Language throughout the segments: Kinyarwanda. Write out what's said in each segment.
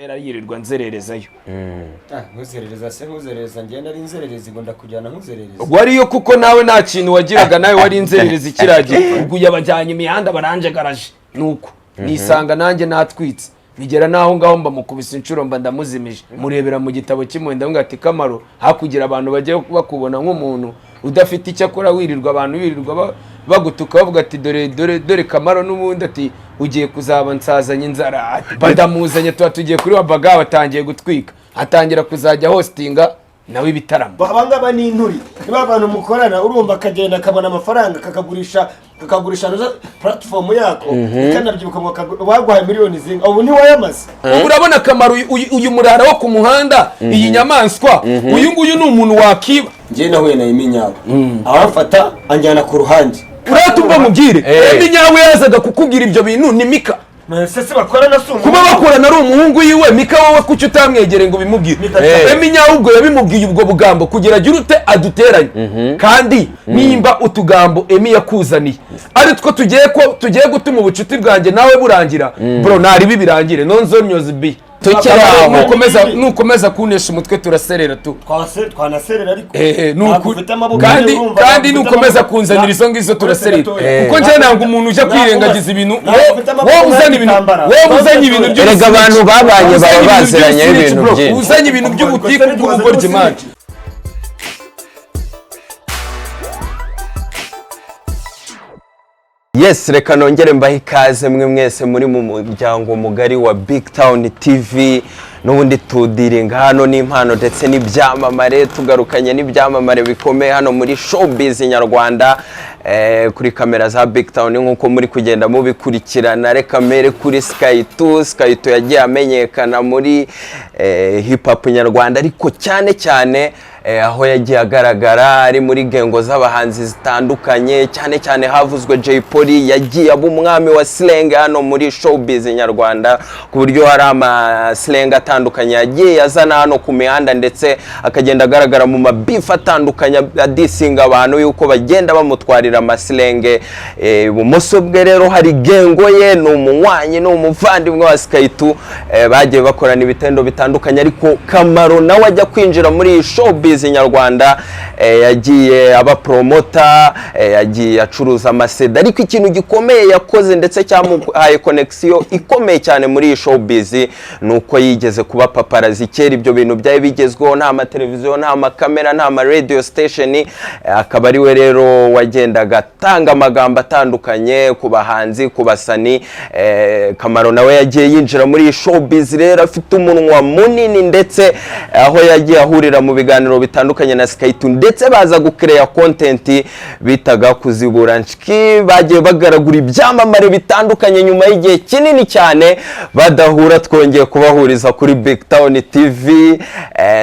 Kera yirirwa nzererezayo. Ah, ntuzerereza se, ntuzerereza? Ngenda ari inzererezi ngo ndakujyana nkuzerereza? Wariyo, kuko nawe nta kintu wagiraga, nawe wari inzererezi kiragiye. Ubwo yabajyanye imihanda baranjagaraje, nuko nisanga nanjye natwitse, bigera n'aho ngaho mba mukubise inshuro, mba ndamuzimije, murebera mu gitabo kimwe. Ndavuga ati: "Kamaro, hakugira abantu bajye bakubona nk'umuntu udafite icyo akora, wirirwa abantu birirwa bagutuka bavuga ati: 'Dore, dore, dore Kamaro n'ubundi,' ati: 'Ugiye kuzaba nsazanye inzara.' Ati: 'Badamuzanye, tuba tugiye kuri wabaga.' Batangiye gutwika, atangira kuzajya hostinga nawe ibitaramo. Aba ngaba ni inturi, niba abantu mukorana, urumva, akagenda akabona amafaranga, kakagurisha na platform yako, ikanabyibuka ngo baguhaye miliyoni zinga, ubu ntiwayamaze. Ubu urabona akamaro uyu murara wo ku muhanda, iyi nyamaswa, uyu nguyu ni umuntu wakiba. Njye nahuye na Iminyawe, aramfata anjyana ku ruhande. Uratumva mubwire. Emi nyawe yazaga kukubwira ibyo bintu ni Mika. Ese bakorana si Kuba bakorana ari umuhungu yiwe Mika, wowe kuki utamwegereye ngo ubimubwire? Mika. Emi nyawe ubwo yabimubwiye ubwo bugambo kugira agire ute aduteranye. Kandi nimba utugambo Emi yakuzaniye ari two tugiye ko tugiye gutuma ubucuti bwanjye nawe burangira, bro, naribi birangire nonzonyozi bi. Tukiri aho. Nukomeza kunesha umutwe turaserera tu. Twanaserera ariko Ni ntabwo ukuri. ufite amaboko. Kandi urumva, kandi ntabwo ufite nukomeza amaboko. kunzanira izo ngizo Uretse turaserera, gatoya. kuko njye ntabwo umuntu ujya Ntabwo kwirengagiza ibintu. ntabwo ufite amaboko Wowe uzana ibintu, y'igitambara. wowe uzanye ibintu Erega by'ubusirici. abantu babanye Uzanye baba ibintu baziranyeho by'ubusirici, ibintu bro. byinshi. Uzanye ibintu by'ubutiku bw'ubugoryi, man. Yes, reka nongere mbahe ikaze mwe mwese muri mu muryango mugari wa Big Town TV. N'ubundi tudiringa hano n'impano ndetse n'ibyamamare, tugarukanye n'ibyamamare bikomeye hano muri showbiz nyarwanda, kuri kamera za Big Town nk'uko muri kugenda mubikurikirana. Reka mere kuri Sky 2. Sky 2 yagiye amenyekana muri hip hop nyarwanda, ariko cyane cyane aho yagiye agaragara ari muri gengo z'abahanzi zitandukanye, cyane cyane havuzwe Jay Polly. Yagiye aba umwami wa slang hano muri showbiz nyarwanda, ku buryo hari ama slang atandukanye yagiye azana hano ku mihanda, ndetse akagenda agaragara mu mabifu atandukanye adisinga abantu yuko bagenda bamutwarira amaslang. Ibumoso bwe rero hari gengo ye, ni umunywanyi, ni umuvandimwe wa Sky 2, bagiye bakorana ibitendo bitandukanye. Ariko Kamaro nawe ajya kwinjira muri iyi showbiz nyarwanda, yagiye aba promoter, yagiye acuruza amaseda, ariko ikintu gikomeye yakoze ndetse cyamuhaye connection ikomeye cyane muri iyi showbiz ni uko yigeze kuba paparazzi. Kera ibyo bintu byari bigezweho, nta mateleviziyo, nta makamera, nta ma radio station, akaba ari we rero wagendaga atanga amagambo atandukanye ku bahanzi, ku basani. Kamaro nawe yagiye yinjira muri iyi showbiz rero afite umunwa munini, ndetse aho yagiye ahurira mu biganiro bitandukanye na Sky 2, ndetse baza gukereya content bitaga kuzibura nshiki. Bagiye bagaragura ibyamamare bitandukanye. Nyuma y'igihe kinini cyane badahura, twongeye kubahuriza kuri Big Town TV,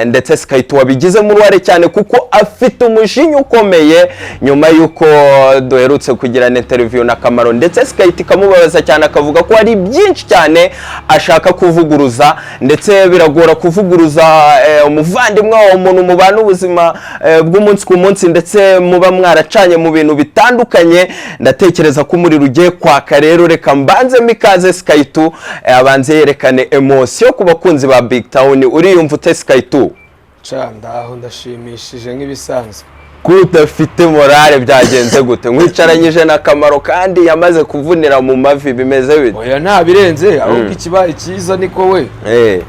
ndetse Sky 2 wabigizemo uruhare cyane kuko afite umujinya ukomeye nyuma y'uko duherutse kugirana interview na Kamaro, ndetse Sky 2 ikamubabaza cyane, akavuga ko hari byinshi cyane ashaka kuvuguruza, ndetse biragora kuvuguruza umuvandimwe wawe, umuntu mubana ubuzima bw'umunsi ku munsi, ndetse muba mwaracanye mu bintu bitandukanye. Ndatekereza ko umuriro ugiye kwaka. Rero reka mbanzemo ikaze Sky 2, abanze yerekane emotion ku bakunzi ba Big Town. Uriyumva ute, Sky 2? Ca ndaho, ndashimishije nk'ibisanzwe. Ko udafite morale, byagenze gute? Nkwicaranyije na Kamaro kandi yamaze kuvunira mu mavi, bimeze bite? Oya, nta birenze, ahubwo ikibaye cyiza niko we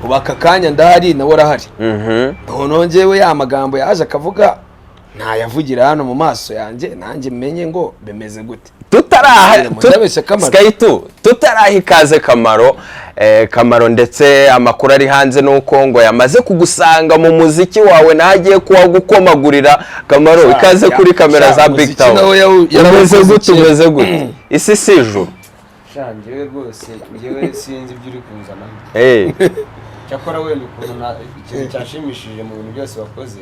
ubu aka kanya ndahari, nawe arahari. Noneho njyewe ya magambo yaje akavuga ntayavugira hano mu maso yanjye, nanjye menye ngo bimeze gute. Tutaraha Ndabeshya, Kamaro? Sky 2, tutaraha ikaze Kamaro, Kamaro, ndetse amakuru ari hanze nuko ngo yamaze kugusanga mu muziki wawe, naho agiye kuhagukomagurira. Kamaro, ikaze kuri kamera sha, za Big umuziki Town. nawe Umeze yarawukoze gute? kera. Umeze gute? Isi si ijuru. Sha, njyewe rwose, njyewe sinzi ibyo uri kunzanamo. Cyakora wenda ukuntu ikintu cyanshimishije mu bintu byose wakoze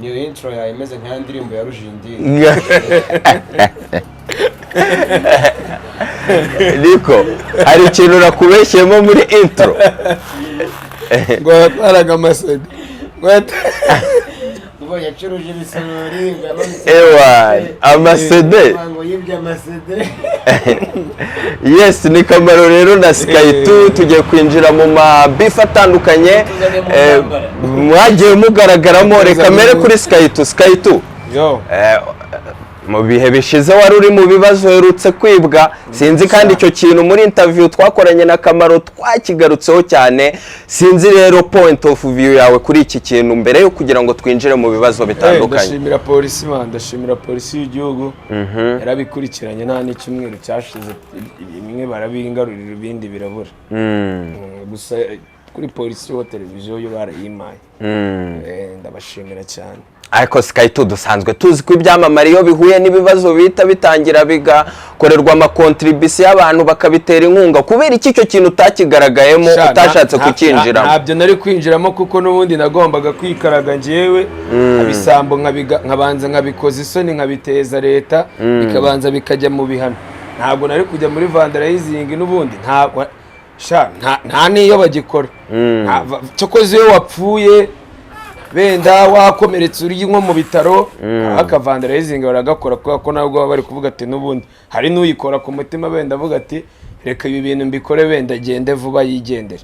niyo intro yawe imeze nka ya ndirimbo ya Rujindiri. Niko hari ikintu nakubeshyemo muri intro? Ngo yatwaraga amasedi ngo Ubwo yacuruje ibisorori ngo yamanutse. Ewa, amasede. Ngo yibye amasede. Yes, ni Kamaro rero na Sky2. Tugiye kwinjira mu mabifu atandukanye Tuzane mu ntambara. mwagiye mugaragaramo. Reka mere kuri Sky2. Sky2, Yo. Mu bihe bishize wari uri mu bibazo, uherutse kwibwa. Sinzi kandi icyo kintu muri interview twakoranye na Kamaro twakigarutseho cyane. Sinzi rero point of view yawe kuri iki kintu mbere yo kugira ngo twinjire mu bibazo bitandukanye. Ndashimira polisi, man, ndashimira polisi y'igihugu, yarabikurikiranye, nta n'icyumweru cyashize, bimwe barabingarurira, ibindi birabura. Gusa kuri polisi yo televiziyo yo barayimpaye. Ndabashimira cyane. Ariko Sky2, dusanzwe tuzi ko ibyamamare iyo bihuye n'ibibazo bihita bitangira bigakorerwa ama contribution y'abantu, bakabitera inkunga. Kubera iki icyo kintu utakigaragayemo, Sha, utashatse kucyinjiramo? Ntabyo nari kwinjiramo kuko n'ubundi nagombaga kwikaraga njyewe abisambo, nkabanza nkabikoza isoni, nkabiteza leta, bikabanza bikajya mu bihano. Ntabwo nari kujya muri vandalizing n'ubundi, ntabwo sha, nta n'iyo bagikora. Cyokoze iyo wapfuye, benda wakomeretse, uri nko mu bitaro, aka vandalizing baragakora, kubera ko nabwo baba bari kuvuga ati n'ubundi hari n'uyikora ku mutima, benda avuga ati reka ibi bintu mbikore, wenda agende vuba yigendere.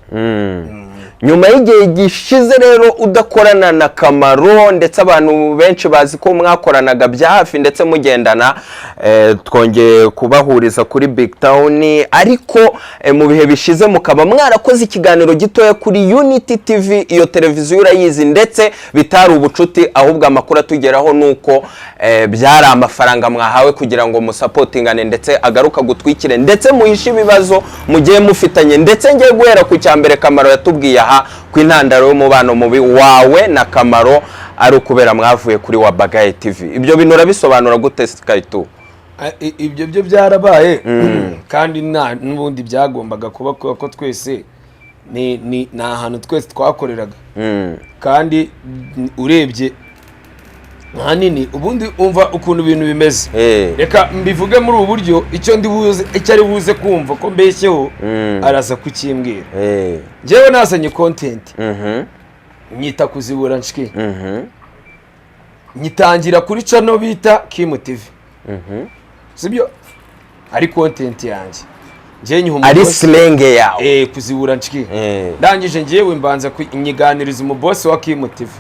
Nyuma y'igihe gishize rero udakorana na Kamaro, ndetse abantu benshi bazi ko mwakoranaga bya hafi ndetse mugendana, twongeye kubahuriza kuri Big Town. Ariko mu bihe bishize mukaba mwarakoze ikiganiro gitoya kuri Unity TV, iyo televiziyo urayizi, ndetse bitari ubucuti, ahubwo amakuru atugeraho ni uko byari amafaranga mwahawe kugira ngo musupportingane, ndetse agaruka gutwikire, ndetse muhishe ibibazo mugiye mufitanye. Ndetse ngiye guhera ku cya mbere Kamaro yatubwiye aha, ku intandaro y'umubano mubi wawe na Kamaro ari ukubera mwavuye kuri Wabagaye TV. Ibyo bintu urabisobanura gute, Sky2? Ibyo byo byarabaye, kandi nta n'ubundi byagombaga kuba, kubera ko twese ni ahantu twese twakoreraga. Kandi urebye ahanini, ubundi umva ukuntu ibintu bimeze. Reka mbivuge muri ubu buryo, icyo ndi buze, icyo ari buze kumva ko mbeshyeho, araza kukimbwira. Njyewe nazanye content, nyita Kuzibura Nshiki, nyitangira kuri channel bita Kimu TV. Sibyo? Ari content yanjye, njyewe nyiha ari umubosi. Slang yawe. Kuzibura Nshiki. Ndangije njyewe mbanza nyiganiriza umubosi wa Kimu TV.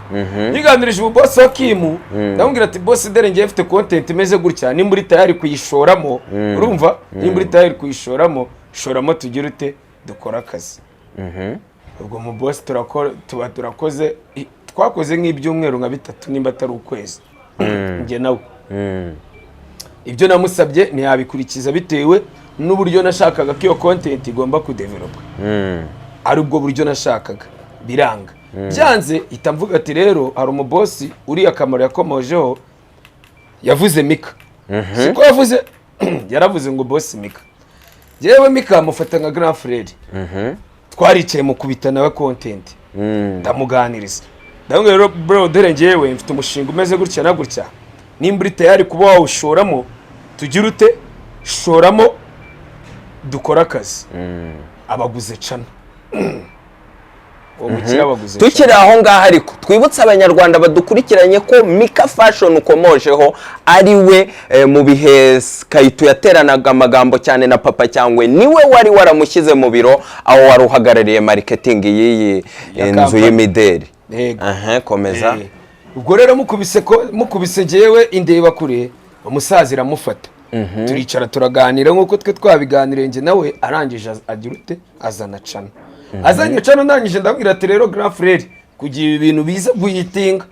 Nyiganirije umubosi wa Kimu, ndamubwira ati bosi, dore ngiye mfite content imeze gutya, nimba uri tayari kuyishoramo, urumva, nimba uri tayari kuyishoramo, shoramo, tugire ute, dukore akazi. Ubwo mu bosi turakora, tuba turakoze, twakoze nk'ibyumweru nka 3 nimba atari ukwezi, njye nawe. Ibyo namusabye ntiyabikurikiza bitewe n'uburyo nashakaga ko iyo content igomba kudevelopa, ari ubwo buryo nashakaga, biranga. Byanze, ihita mvuga ati rero hari umubosi uriya Kamaro yakomojeho, yavuze Mika, siko yavuze? Yaravuze ngo bosi Mika. Yewe, Mika mufata nka grand frère. Twaricaye mukubita nawe content, ndamuganiriza, ndamubwira rero bro, dore njyewe mfite umushinga umeze gutya na gutya, nimba uri tayari kuba wawushoramo, tugire ute, shoramo dukore akazi. Abaguze channel, uwo mukire abaguze. Tukiri aho ngaho ariko, twibutse Abanyarwanda badukurikiranye ko Mika Fashion ukomojeho ari we mu bihe Sky2 yateranaga amagambo cyane na Papa Cyangwe, niwe wari waramushyize mu biro aho wari uhagarariye marketing y'iyi Ya nzu company. y'imideri. Yego. Aha, komeza. Ubwo rero mukubise ko mukubise njyewe indeba kure, umusaza iramufata, turicara turaganira nk'uko twe twabiganiriye njye nawe. Arangije agira ute, azana channel. Azanye channel, ndangije ndabwira ati rero grand frère, kugira ibi bintu biza guhitinga,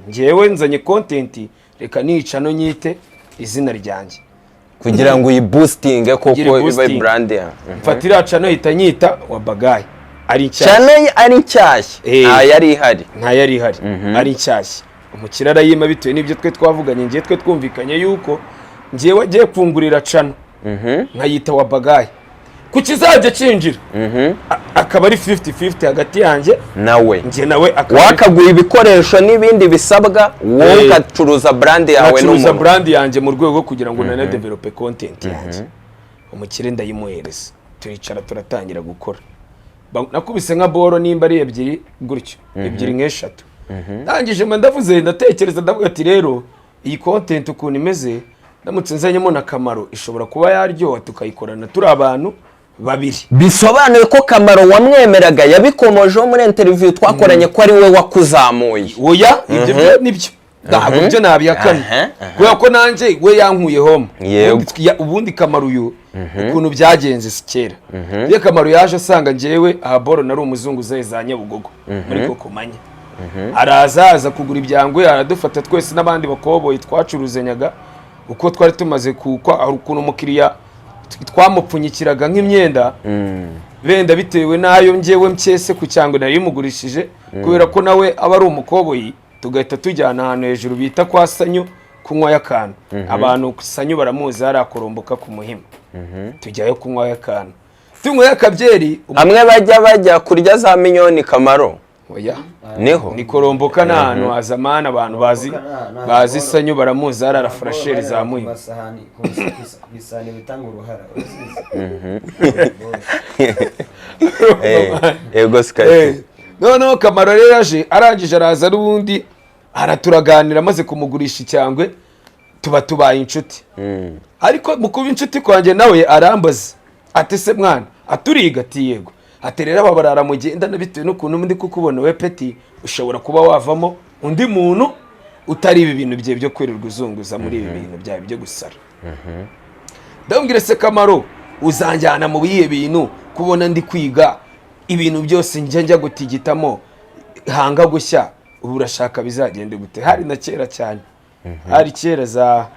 njyewe nzanye content, reka niyi channel nyite izina ryanjye. Kugira ngo uyiboostinge koko, Kugira ibe boosting. brand ya Mfata iriya channel, hita nyita Wabagayi, ari nshyashya. Channel ari nshyashya? Nta yari ihari? Nta yari ihari, ari nshyashya. Umukire arayima bitewe n'ibyo twe twavuganye. Ngiye twe twumvikanye yuko ngewe agiye kungurira channel nkayita Wabagayi, ku kizajya cyinjira akaba ari 50-50 hagati yanjye nawe. Njye nawe akaba ari Wakaguha ibikoresho n'ibindi bisabwa, wowe ugacuruza brand yawe nkacuruza n'umuntu. brand yanjye mu rwego rwo kugira ngo nanadevelope content yanjye. Umukire ndayimuhereza, turicara turatangira gukora. Nakubise nka boro nimba ari ebyiri gutyo, ebyiri nk'eshatu. Ndangije mba ndavuze, ndatekereza, ndavuga ati rero iyi content ukuntu imeze, ndamutse nzanyemo na Kamaro ishobora kuba yaryoha, tukayikorana turi abantu babiri. Bisobanuye ko Kamaro wamwemeraga, yabikomojeho muri interview twakoranye ko ari we wakuzamuye. Oya, ibyo byo nibyo, ntabwo byo nabihakana, kubera ko nanjye we yankuye home. Ubundi Kamaro uyu, ukuntu byagenze si kera, iyo Kamaro yaje asanga njyewe aha boro nari umuzunguzayi za Nyabugogo muri Kokomanya, araza aza kugura ibyangwe, aradufata twese n'abandi bakoboyi twacuruzanyaga, uko twari tumaze kuko hari ukuntu umukiriya twamupfunyikiraga nk'imyenda, benda bitewe n'ayo njyewe mcyese ku cyangwe nari mugurishije, kubera ko nawe aba ari umukoboyi, tugahita tujyana ahantu hejuru bita kwa Sanyu kunywayo akantu. Abantu Sanyu baramuzi, hariya kuromboka ku Muhima. Tujyayo kunywayo akantu, tunywayo akabyeri. Hamwe bajya kurya za minyoni, Kamaro? Oya. Niho? Ni Koromboka, ni ahantu hazamana abantu bazi bazi Sanyu baramuzi, hariya rafurasheri za Muhima. Masahani ku isahani bitanga uruhara, urazizi? Yego. Sikati. Noneho Kamaro rero yaje arangije araza n'ubundi araturaganira, amaze kumugurisha icyangwe tuba tubaye inshuti. Ariko mu kuba inshuti kwanjye nawe arambaza ati: "Se mwana, aturiga?" Ati: "Yego." Ati: "Rero aba barara mugendana, bitewe n'ukuntu ndi kukubona we peti, ushobora kuba wavamo undi muntu utari ibi bintu bye byo kwirirwa uzunguza muri ibi bintu byawe byo gusara." Ndamubwira: "Se Kamaro, uzanjyana mu bihe bintu kubona ndi kwiga ibintu byose njya gutigitamo hanga gushya, ubu urashaka bizagende gute?" Hari na kera cyane, hari kera za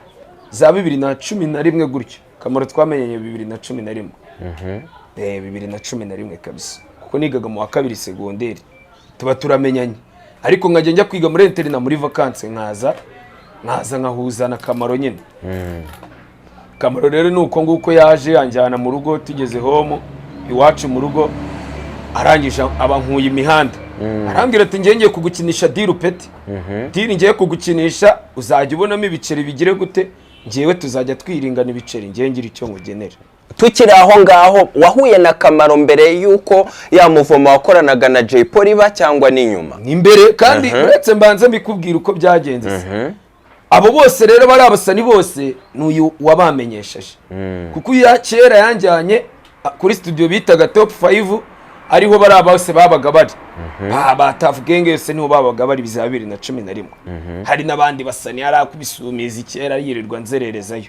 2011 gutyo. Kamaro twamenyanye 2011, 2011 kabisa, kuko nigaga mu wa kabiri segonderi tuba turamenyanye, ariko nkajya njya kwiga muri internat muri vacances, nkaza nkahuza na Kamaro nyine. Kamaro rero ni uko nguko yaje yanjyana mu rugo, tugeze home iwacu mu rugo, arangije aba nkuye imihanda, arambwira ati: "Ngiye ngiye kugukinisha deal peti, deal ngiye kugukinisha, uzajya ubonamo ibiceri bigire gute, ngewe tuzajya twiringana ibiceri, ngiye ngira icyo nkugenera." Tukiri aho ngaho, wahuye na Kamaro mbere y'uko ya muvoma wakoranaga na Jay Polly ba cyangwa n'inyuma? Ni imbere. Kandi uretse mbanze mbikubwira uko byagenze se. Abo bose rero bari abasani bose ni uyu wabamenyesheje, kuko iya kera yanjyanye kuri studio bitaga Top 5, ariho bari bose babaga bari, ba Tuff Gang yose niho babaga bari biza 2011. Hari n'abandi basani yari akubisumizi kera yirirwa nzererezayo.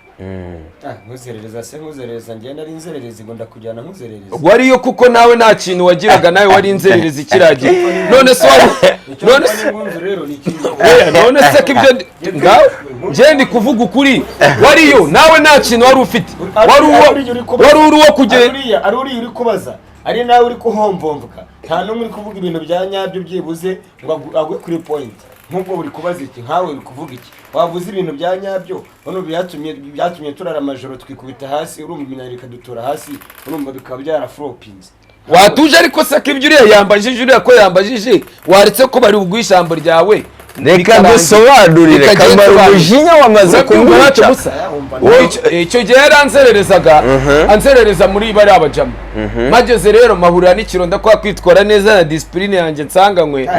Ah, nkuzerereza se? Nkuzerereza? Ngenda ari inzererezi ngo ndakujyana nkuzerereza? Wariyo, kuko nawe nta kintu wagiraga, nawe wari inzererezi kiragiye. None se wari Icyo none mvuga se n'ingunzu rero ni ikindi. Oya, none se ko ibyo ngaho njye ndi kuvuga ukuri, wariyo nawe nta kintu wari ufite, wari uri uwo kugenda. Ari uriya uri kubaza, ari nawe uri kuhomvomvuka, nta n'umwe uri kuvuga ibintu bya nyabyo byibuze ngo agwe kuri point. Nk'ubwo uri kubaza iki, nkawe uri kuvuga iki, wavuze ibintu bya nyabyo. None byatumye turara amajoro twikubita hasi, urumva iminyaro ikadutura hasi, urumva bikaba byaraflopinze. Watuje ariko se ko ibyo uriya yambajije, uriya ko yambajije, waretse ko bari buguhe ijambo ryawe Reka bikarangira. dusobanurire. Bikagenda Kamaro, sobanura. umujinya wamaze Urabyumva ntacyo kumwica. musa? Icyo gihe yaranzererezaga, anzerereza muri bariya bajama. Mageze rero mpahurira n'ikironda kwa kwitwara neza na discipline yanjye nsanganywe.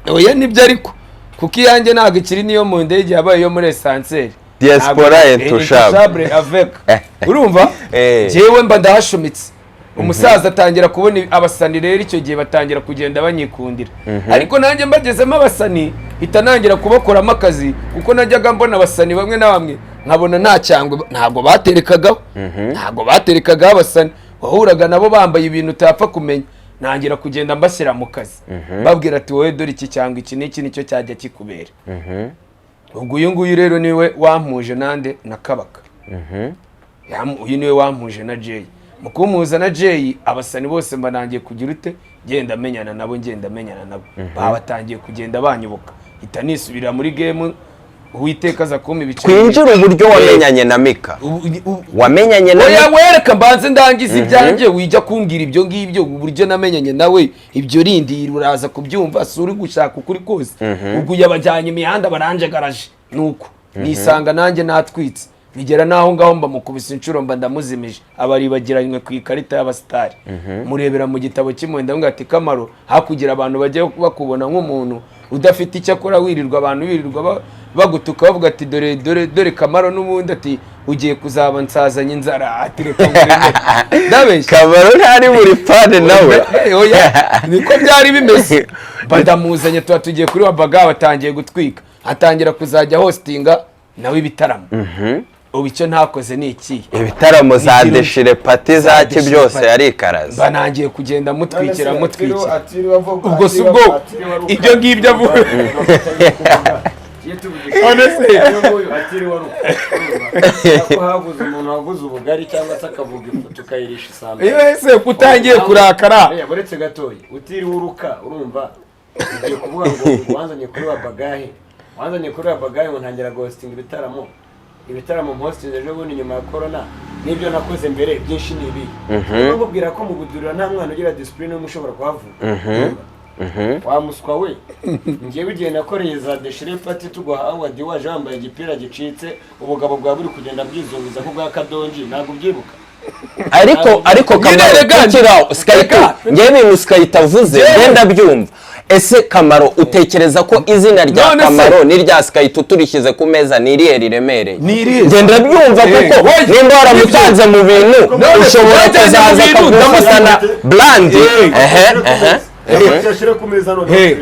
Oya, nibyo, ariko kuko iyanjye ntabwo ikiri niyo mu ndege, yabaye iyo muri ascenseur. Diaspora Ntabwo- intouchable. Intouchable avec, urumva? Njyewe mba ndahashumitse, umusaza atangira kubona abasani. Rero icyo gihe batangira kugenda banyikundira, ariko nanjye mbagezemo abasani mpita nangira kubakoramo akazi, kuko najyaga mbona abasani bamwe na bamwe nkabona nta cyangwe, ntabwo baterekagaho abasani, wahuraga nabo bambaye ibintu utapfa kumenya. Nangira kugenda mbashyira mu kazi, babwira ati: "Wowe dore iki cyangwa iki n'iki nicyo cyajya kikubera." Ubwo uyu nguyu rero niwe wampuje nande? Na Kabaka. Uyu niwe wampuje na Jay. Mu kumuhuza na Jay, abasani bose mba nangiye kugira ute? Ngenda menyana nabo, ngenda menyana nabo, baba batangiye kugenda banyoboka, hita nisubirira muri game, Uwiteka aza kumpa ibice. Twinjire uburyo wamenyanye na Mika. Wamenyanye na Oya. Mika? Wereka mbanze ndangize ibyanjye, wijya kumbwira ibyo ngibyo uburyo namenyanye nawe. Ibyo rindi uraza kubyumva, si uri gushaka ukuri kose. Ubwo yabajyanye imihanda baranjagaraje, nuko nisanga nanjye natwitse, bigera n'aho ngaho mba mukubise inshuro mba ndamuzimije, abaribagiranywe ku ikarita y'abasitari, murebera mu gitabo cy'impuhwe, ndavuga ati: "Kamaro, hakugira abantu bajye bakubona nk'umuntu Udafite icyo akora, wirirwa abantu birirwa bagutuka, bavuga ati: "Dore, dore, dore Kamaro n'ubundi," ati: "Ugiye kuzaba nsazanye inzara," ati: "Reka ngurebe." Ndabeshya? Kamaro ntari buri pane nawe. Oya, niko byari bimeze. Badamuzanye, tuba tugiye kuri Wabaga, batangiye gutwika, atangira kuzajya hostinga nawe ibitaramo. Ubu icyo ntakoze ni iki? Ibitaramo za déchiré party zaki déchiré byose party. yarikaraze. Banangiye kugenda mutwikira, mutwikira. Ubwo Ubwo si ubwo ibyo ngibyo avuga. None se? Ko habuze umuntu wavuze ubugari cyangwa se akavuga ifu tukayirisha isambu. Iyo ese utangiye kurakara? Oya, uretse gatoya, utiriwe uruka, urumva ugiye kuvuga ngo wanzanye kuri wa bagahe, wanzanye kuri wa bagahe, ngo ntangira guhostinga ibitaramo. Ibitaramo mpostinze ejo bundi nyuma ya corona n'ibyo nakoze mbere byinshi ni ibi. Niba nkubwira ko mu Budurira nta mwana ugira discipline n'umwe ushobora kuhavuga, wa muswa we. Ngewe igihe nakoreye za déchiré party, tuguha award, waje wambaye igipira gicitse, ubugabo bwawe buri kugenda bwizunguza nk'ubwa Kadongi, ntabwo ubyibuka? Ariko Nyine Kamaro, rega, tukiraho Sikayita, rega. ngewe ibintu Sikayita avuze ngenda byumva. Ese Kamaro, utekereza ko izina rya None se- Kamaro n'irya Sikayita turishyize ku meza ni irihe riremereye? Ni irihe? Ngenda byumva, kuko oya, nimba waramutanze mu bintu, None se ushobora wajyanye mu kuzaza bintu, akagufata brand. Ehe. Ashyire ku meza none. He,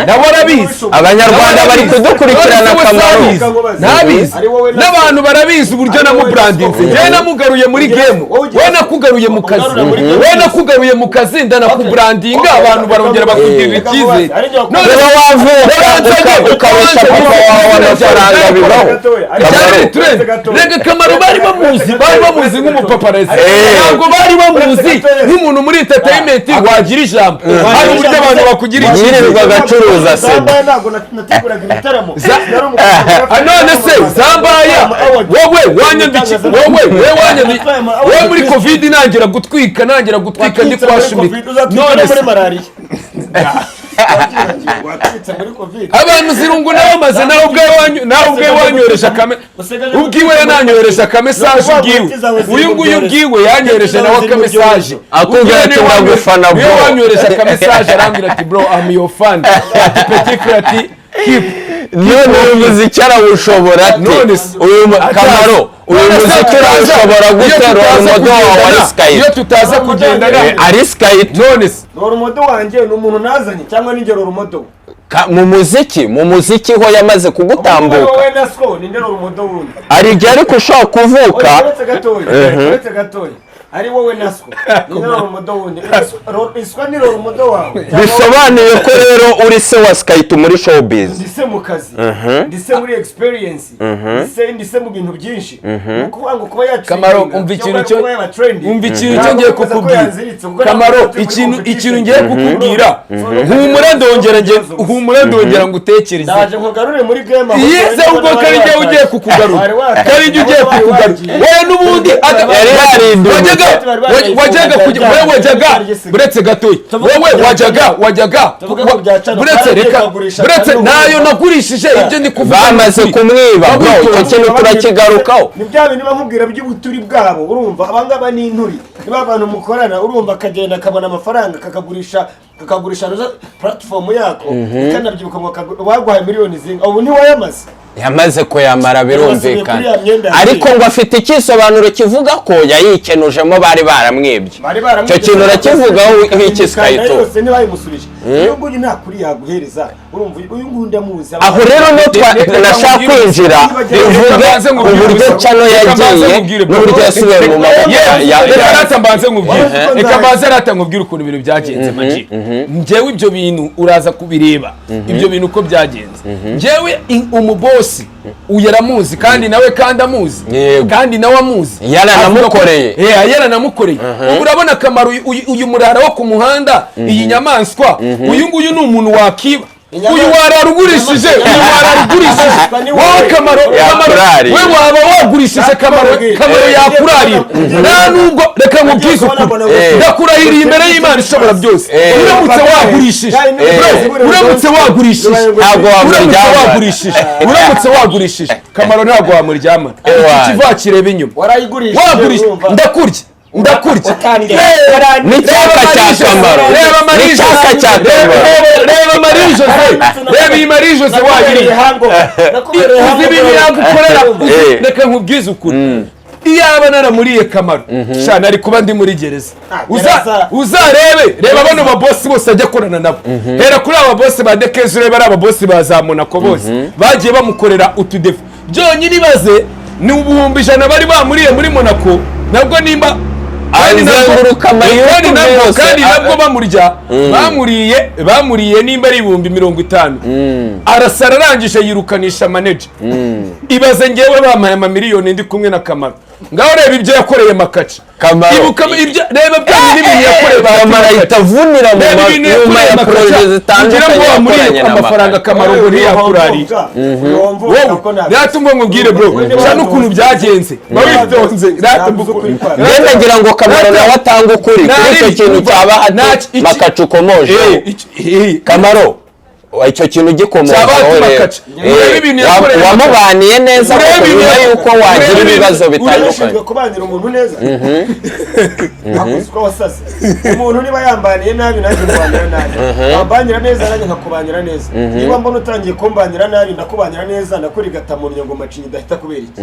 nawe arabizi. Abanyarwanda bari kudukurikirana. None se we Kamaro, sabizi? Ntabizi? Ari wowe na- N'abantu barabizi uburyo Ari wowe na namubrandinze. Soko. Njyewe namugaruye muri game. Wowe ugira- We nakugaruye mu kazi. Ugarura muri game. We nakugaruye mu kazi, ndanakubrandinga, abantu barongera bakugirira Reka icyizere. mubaze, ari njye None Niba wavuka ukarusha papa wawe amafaranga, bibaho. Byari trend. Rega Kamaro bari bamuzi, bari bamuzi nk'umupaparazzi. Ntabwo bari bamuzi nk'umuntu muri entertainment wagira ijambo. Hari uburyo abantu bakugira icyizere. Yirirwa agacuruza sida. Zambaye, ntabwo nateguraga ibitaramo. Ah, none se Zambaya, wowe wanyandiki, wowe wanyandiki, wowe muri COVID nangira gutwika, nangira gutwika ndi kwa Shumika. None None muri se malariya watwitse muri COVID. Abantu zirungu nawe maze nawe ubwawe nawe ubwawe wanyohereje akame, ubwiwe yananyohereje akamessage, ubwiwe uyu nguyu ubwiwe yanyohereje nawe akamessage. Akubwira ati: "Ndagufana, Niwe bro." wanyohereje akamessage, arambwira ati: "Bro, I'm your fan," ati: "Petit frère," ati: "Keep." None uyu muziki arawushobora ate? None se- Uyu Kamaro, uyu None se muziki urawushobora iyo gute? tutaza Role model wawe ari kugendana, iyo Sikayita. tutaza kugendana. Ari Sikayita. None se Role model wanjye ni umuntu nazanye cyangwa ni njye role model? Mu muziki ho yamaze kugutambuka. Wowe na Sko, ni nde role model wundi? Hari igihe ariko ushobora kuvuka. Oya, uretse gatoya, uretse gatoya, ari wowe na Sko, ni nde role model wundi? Iswa ni role model wawe? Bisobanuye ko rero uri se wa Sikayita muri showbiz. Ndi se mu kazi, ndi se muri experience, ndi se mu bintu byinshi. Ni ukuvuga ngo kuba yatrendinga, Kamaro, umva ikintu cyangwa cyo kuba yaba trending, umva ikintu cyo ntabwo ngiye bivuze ko kukubwira. yanziritse, kuko Kamaro, ntabwo turi muri ikintu competition. ikintu ngiye kukubwira, humura, ndongera nge, humura, ndongera ngutekereze. Ndaje nkugarure muri game aho. Yize ubwo kari njyewe ugiye kukugarura, Wari watashye, kari njye ugiye wari kukugarura. wagiye. Wowe n'ubundi Yari yarinduye. Wajyaga kujya, wowe wajyaga, buretse gatoya, wowe wajyaga Tuvuge ko bya Cano, buretse twaragiye reka tukagurisha buretse Cano. nayo nagurishije, ibyo ndi kuvuga Bamaze ni ukuri. kumwiba, bro, icyo kintu turakigarukaho. Ni bya bintu bakubwira by'ubuturi bwabo. Urumva abangaba ni inturi, niba abantu mukorana, urumva akagenda akabona amafaranga, kakagurisha platform yako, ikanabyibuka ngo baguhaye miliyoni zinga, ubu ntiwayamaze. Yamaze kuyamara, birumvikana. Kuri ya myenda Ariko ngo afite icyisobanuro kivuga ko yayikenujemo, bari baramwibye. Bari baramwibye. Icyo kintu urakivugaho iki, Sikayito? Yose ntibayimusubije. Uyu nguyu nta kuri yaguhereza. Urumva uyu nguyu ndamuzi. Aho rero niho nashaka kwinjira, bivuge uburyo Channel yagiye n'uburyo yasubiye mu maboko Reka rata mbanze nkubwire, Wari reka mbanze rata nkubwire ukuntu ibintu byagenze. Magi, njyewe ibyo bintu uraza kubireba, ibyo bintu uko byagenze. Njyewe umubosi uyu aramuzi, kandi nawe kandi amuzi. Kandi nawe amuzi. Yaranamukoreye. Eh, yaranamukoreye. Ubu urabona akamaro uyu murara wo ku muhanda, iyi nyamaswa, uyu nguyu ni umuntu wakiba. Uyu warara ugurishije, uyu warara ugurishije wowe Kamaro, Kamaro Yakurariye. we waba wagurishije Kamaro, Kamaro yakurarira. Nta nubwo, reka nkubwize ukuri, ndakurahiriye imbere y'Imana ishobora byose, uramutse wagurishije, bro, uramutse wagurishije, Ntabwo uramutse wamuryamana. wagurishije, uramutse wagurishije Kamaro, ntabwo wamuryamana. Ewana. Iki kiva kireba inyuma. Warayigurishije. Wagurishije. Urumva. Ndakurya, ndakurya. Utandya. N'icyaka cya Kamaro. Reba Marie N'icyaka Jose. cya Kamaro. Reba Marie Jose, reba. Uriye Marie Jose wayiriye. Nakubereye Uzi ibintu yagukorera? Reka nkubwize ukuri, iyaba naramuriye Kamaro shana, ari kuba ndi muri gereza. Gereza. Uzarebe, reba bano babosi bose ajya akorana nabo, hera kuri aba bosi ba Dekezi, urebe ari ababosi ba za Monaco, bose bagiye bamukorera utudefu. Byonyine ibaze, ni 100,000 bari bamuriye muri Monaco, nabwo nimba kandi Azenguruka amayutu kandi nabwo yose. kandi nabwo bamurya, bamuriye nimba ari 50,000, arasara, arangije yirukanisha manager. Ibaze ngewe bampaye amamiliyoni ndi kumwe na Kamaro, ngaho reba ibyo yakoreye Makaca. Kamaro. Ibuka ibyo, reba bya bindi bintu yakoreye ba Kamaro ahita avunira mu Reba ibintu nyuma yakoreye ya Makaca, projet kugira zitandukanye ngo wamuriye yakoranye na amafaranga Makaca. Kamaro ngo ntiyakurariye wowe. Rata, umva nkubwire bro, sha n'ukuntu byagenze, ba witonze, rata mbukure. Njye ndagira ngo Kamaro nawe atange ukuri kuri icyo kintu cyaba hati Makaca ukomoje. Kamaro, icyo kintu gikomozaho Cyaba hati rero. Makaca. Urebe ibintu yakoreye Makaca. Wamubaniye neza Urebe kuko ibintu nyuma yuko wagira urebe ibibazo bitandukanye. Ushinzwe kubanira umuntu neza hakuze uko wasaze. Umuntu niba yambaniye nabi, nanjye mubanira nabi. Wambanira neza, nanjye nkakubanira neza. Niba mbona utangiye kumbanira nabi, ndakubanira neza, ndakurigata mu ngo macinyi idahita. Kubera iki?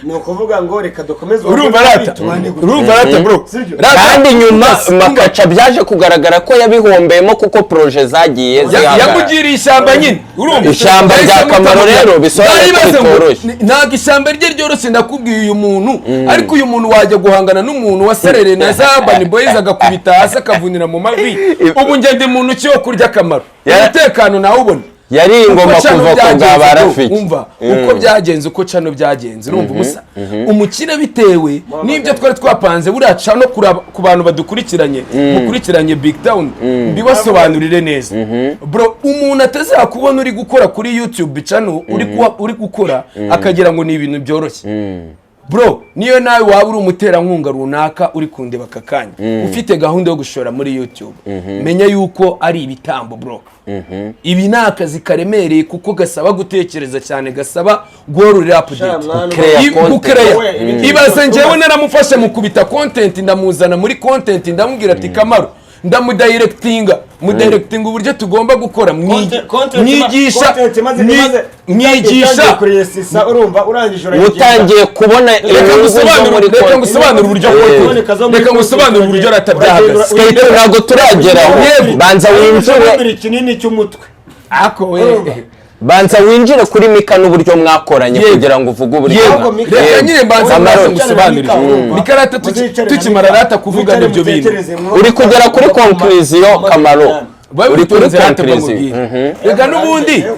Ni ukuvuga ngo reka dukomeze Urumva rata? tubane gutya. Urumva rata bro? Sibyo? Rata, Kandi nyuma Makaca byaje kugaragara ko yabihombeyemo kuko projet zagiye zihagarara. Yamugiriye ishyamba nyine, urumva? Ishyamba rya Yahise Kamaro amuta rero bisobanuye ko Ndayibaze ngo, bitoroshye. Ntabwo ishyamba rye ryoroshye, ndakubwiye uyu muntu. Ariko uyu muntu wajya guhangana n'umuntu waserereye na za Urban Boys, agakubita hasi, akavunira mu mavi? Ubu njye ndi muntu ki wo kurya Akamaro? Umutekano nawubona. Yari ingoma Uko cano kuva ku bwa byagenze, ba bro, Rafiki. umva uko byagenze, uko cano byagenze. Urumva umusa umukire bitewe n'ibyo twari twapanze buriya cano ku bantu badukurikiranye, mukurikiranye Big Town, mbibasobanurire neza bro. Umuntu atazakubona uri gukora kuri YouTube channel, uri gukora, akagira ngo ni ibintu byoroshye bro. Niyo nawe waba uri umuterankunga runaka uri kundeba aka kanya, ufite gahunda yo gushora muri YouTube, menya yuko ari ibitambo bro. Ibi ni akazi karemereye kuko gasaba gutekereza cyane, gasaba guhora uri update. Mwana, Gucreate content. Gucreate. Wowe, ibi Ibaze njyewe naramufashe mukubita content, ndamuzana muri content, ndamubwira ati Kamaro, ndamudirectinga, mudirectinga uburyo tugomba gukora, mwigisha Content mwigisha itangiye kuresisa, urumva, urangije urayigenda. Utangiye kubona Reka inyungu zo muri reka konti. ngusobanure uburyo Kuboneka zo muri reka ngusobanure uburyo rata byahagaze. Skate, ntabwo turageraho. Yego. Banza winjire. Ikinini cy'umutwe. Ako we. Urumva? Banza winjire kuri Mika n'uburyo mwakoranye Yego. kugira ngo uvuge uburyo Yego. Mika- Reka nyine mbanza Kamaro. mbanza ngusobanurire. Mika rata, tukimara rata kuvugana ibyo bintu, Uri kugera kuri conclusion, Kamaro. Uri kuri Babitonze rata, conclusion. mbamubwire. Reka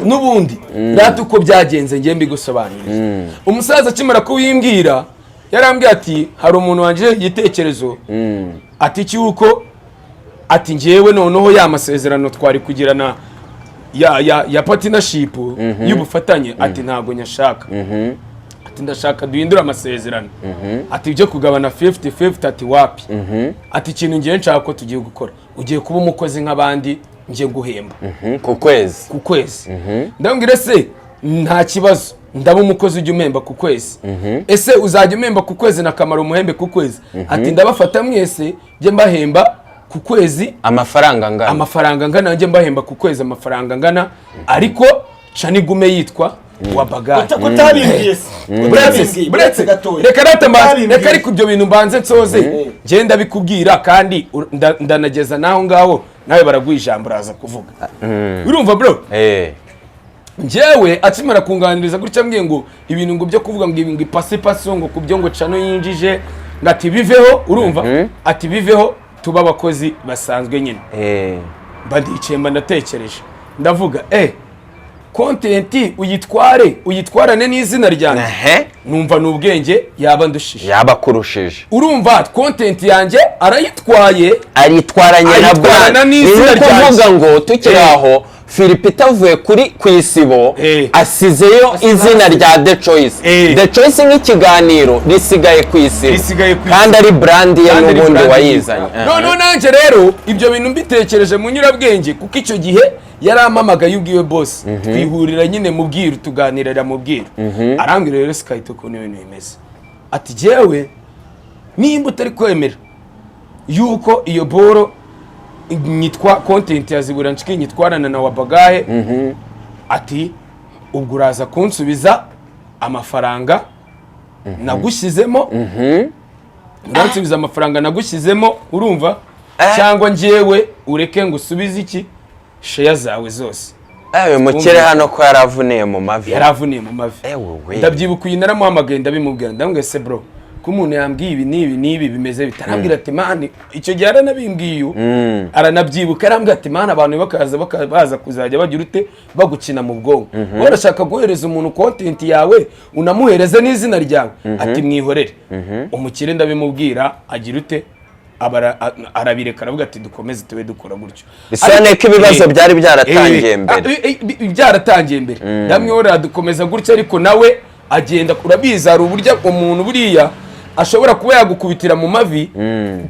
n'ubundi rata uko byagenze ngiye mbigusobanurire. Umusaza akimara kubimbwira yarambwiye ati hari umuntu wanje igitekerezo, ati cyuko, ati njyewe noneho ya masezerano twari kugirana ya partnership y'ubufatanye, ati ntabwo nyashaka, ati ndashaka duhindure amasezerano, ati ibyo kugabana 50-50, ati wapi, ati ikintu ngiye nshaka ko tugiye gukora, ugiye kuba umukozi nk'abandi, ngiye guhemba Ku kwezi. Ku kwezi. Ndamubwira ese nta kibazo, ndaba umukozi ujya umemba ku kwezi. Ese uzajya umemba ku kwezi na Kamaro umuhembe ku kwezi? Ati ndabafata mwese njye mbahemba ku kwezi. Amafaranga angana. Amafaranga angana, njye mbahemba ku kwezi amafaranga angana, ariko channel igume yitwa wa Bagari. Kutabimbwiye se? Buretse, buretse, reka rata mbanze, reka ariko ibyo bintu mbanze nsoze, ngenda bikubwira kandi ndanageza naho ngaho nawe baraguha ijambo, uraza kuvuga. Urumva bro? Eh. Njyewe akimara kunganiriza gutya, ambwiye ngo ibintu ngo byo kuvuga ngo ibi ngo ipasi pasi ngo kubyo ngo channel yinjije, ngo ati biveho, urumva, ati biveho, tuba abakozi basanzwe nyine. Mba ndicaye, mba ndatekereje, ndavuga content uyitware, uyitwarane n'izina ryanjye. Numva ni ubwenge yaba ndushije. Yaba akurushije. Urumva, content yanjye arayitwaye. Aritwaranye na Ayitwarana brand. Ni n'izina nko kuvuga ryanjye. ngo tukiri aho, Philip avuye kuri ku Isibo, asizeyo izina rya The Choice. The Choice nk'ikiganiro risigaye ku Isibo. Risigaye ku Kandi ari brand ye Kandi ari n'ubundi brand ye. wayizanye. Noneho nanjye rero ibyo bintu mbitekereje mu nyurabwenge, kuko icyo gihe yarampamagaye ubwiwe boss, twihurira nyine mu bwiru, tuganirira mu bwiru, arambwira rero sikahita ukuntu ibintu bimeze, ati jyewe nimba utari kwemera yuko iyo boro Nyitwa content ya Zibura Nshiki, nyitwarana na Wabagahe. Ati ubwo uraza kunsubiza amafaranga nagushyizemo, uransubiza amafaranga nagushyizemo, urumva, cyangwa njyewe ureke ngo usubize iki, share zawe zose. Uyu mukire hano ko yaravuniye mu mavi. Yaravuniye mu mavi. Ewe we. Ndabyibuka, uyu naramuhamagaye, ndabimubwira, ndamubwira: "Se bro, ko umuntu yambwiye ibi n'ibi n'ibi, bimeze bite?" Arambwira ati: "Man." Icyo gihe aranabimbwiye uyu, aranabyibuka, arambwira ati: "Man, abantu bakaza baza kuzajya bagira ute, bagukina mu bwonko. Wowe urashaka guhereza umuntu content yawe, unamuhereze n'izina ryawe." Ati: "Mwihorere." Umukire ndabimubwira, agira ute, arabireka, aravuga ati: "Dukomeze tube dukora gutyo." Bisobanuye ko ibibazo byari byaratangiye mbere. Byaratangiye mbere. Ndamwihorera, dukomeza gutya, ariko nawe agenda, urabizi, hari uburyo umuntu buriya ashobora kuba yagukubitira mu mavi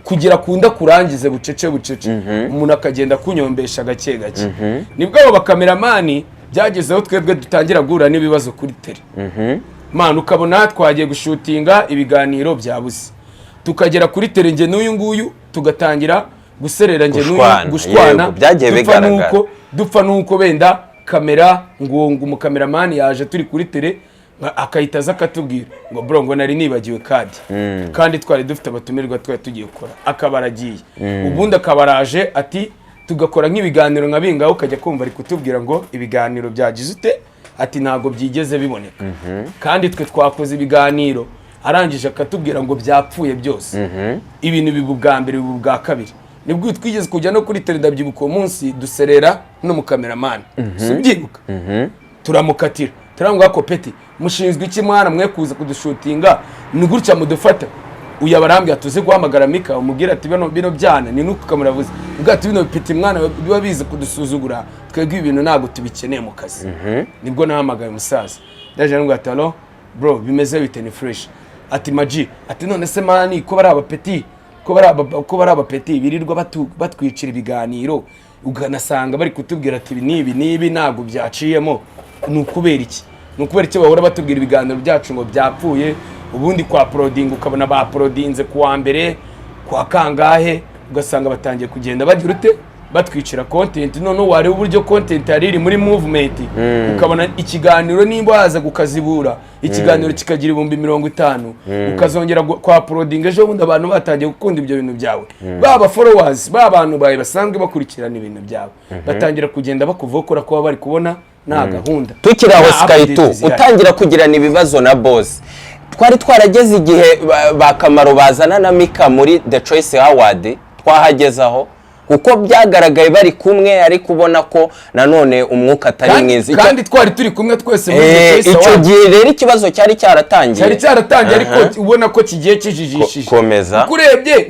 kugira akunda kurangize bucece bucece, umuntu akagenda akunyombesha gake gake. Nibwo abo bakameramani byagezeho, twebwe dutangira guhura n'ibibazo kuri terrain. Man, ukabona twagiye gushutinga ibiganiro byabuze, tukagera kuri terrain, njye n'uyu nguyu tugatangira guserera, njye n'uyu Gushwana, gushwana. yego, byagiye Dupfa bigaragara. nuko dupfa nuko wenda kamera, ngo umukameramani yaje turi kuri terrain, akahita aza akatubwira ngo: "Bro," ngo, "nari nibagiwe card," kandi twari dufite abatumirwa twari tugiye gukora, akaba aragiye. Ubundi akaba araje, ati tugakora nk'ibiganiro nka bingaho, ukajya kumva ari kutubwira ngo ibiganiro byagize ute, ati ntabwo byigeze biboneka, kandi twe twakoze ibiganiro. Arangije akatubwira ngo byapfuye byose. Ibintu biba ubwa mbere, biba ubwa kabiri. Nibwo twigeze kujya no kuri terrain, ndabyibuka uwo munsi duserera n'umukameramani, si ubyibuka? Turamukatira, turamubwira ko: "Peti, mushinzwe iki mwana mwe kuza kudushutinga? Ni gutya mudufata?" Uyu abarambwira tuze guhamagara Mika, umubwira ati bino byana ni nuko kamuravuze ubwo, ati bino peti mwana biba biza kudusuzugura, twebwe ibintu ntabwo tubikeneye mu kazi. Nibwo nahamagaye umusaza, ndaje ndamubwira ati: "Allo bro, bimeze bite?" "Ni fresh." Ati: "Maji," ati, "none se man, ko bari abapeti, ko bari abapeti birirwa batwicira ibiganiro, ukanasanga bari kutubwira ati ibi n'ibi n'ibi ntabwo byaciyemo, ni ukubera iki? Ni ukubera iki bahora batubwira ibiganiro byacu ngo byapfuye? Ubundi kwa uploadinga ukabona bauploadinze ku wa mbere, kwa kangahe, ugasanga batangiye kugenda bagira ute, batwicira content." Noneho wareba uburyo content yari iri muri movement, ukabona ikiganiro nimba waza gukazibura ikiganiro kikagira 50,000, ukazongera kwa uploadinga ejo bundi, abantu batangiye gukunda ibyo bintu byawe, baba followers, ba bantu bawe basanzwe bakurikirana ibintu byawe, batangira kugenda bakuvaho kubera ko baba bari kubona nta gahunda, Tukiri aho, nta Sky2, update zihari. utangira kugirana ibibazo na boss, twari twarageze igihe ba Kamaro bazana na Mika muri The Choice Award, twahageze aho kuko byagaragaye bari kumwe, ariko ubona ko nanone umwuka atari mwiza. Kandi twari turi kumwe twese muri The Choice Icyo Award. gihe rero ikibazo cyari cyaratangiye. Cyari cyaratangiye, ariko ubona ko kigiye kijijishije. Komeza. Kuko urebye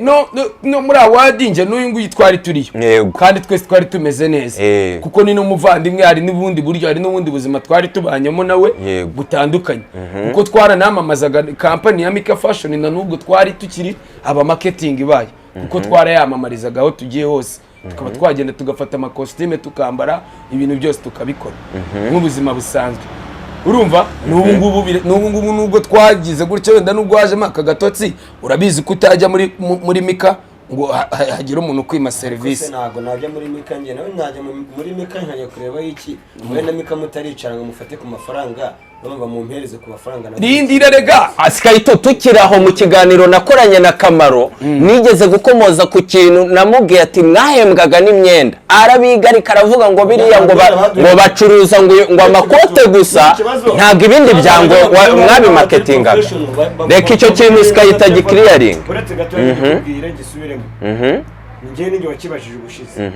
no muri award, njye n'uyu nguyu twari turiyo, kandi twese twari tumeze neza, kuko ni n'umuvandimwe, hari n'ubundi buryo, hari n'ubundi buzima twari tubanyemo nawe butandukanye, kuko twaranamamazaga kampani ya Mika Fashion na n'ubwo twari tukiri aba marketing bayo, kuko twarayamamarizaga aho tugiye hose, tukaba twagenda tugafata amakositime tukambara, ibintu byose tukabikora nk'ubuzima busanzwe. Urumva, n'ubu ngubu nubwo twagize gutya, wenda nubwo wajemo aka gatotsi, urabizi ko utajya muri Mika ngo hagire umuntu ukwima serivisi. Se ntabwo najya muri Mika, njye nawe najya muri Mika nkajya kureba iki? Wowe na Mika mutaricara ngo mufate ku mafaranga, bamva mumpereze ku mafaranga Rindira rega. Sky2, tukiri aho, mu kiganiro nakoranye na Kamaro nigeze gukomoza ku kintu, namubwiye ati mwahembwaga n'imyenda, arabigarika, aravuga ngo biriya ngo bacuruza ngo amakote gusa, ntabwo ibindi byango mwabimaketingaga. Reka icyo kintu Sky2 agiclearinga. Uretse gato ndikubwire, gisubiremo. Njye ninjye wakibajije ubushize: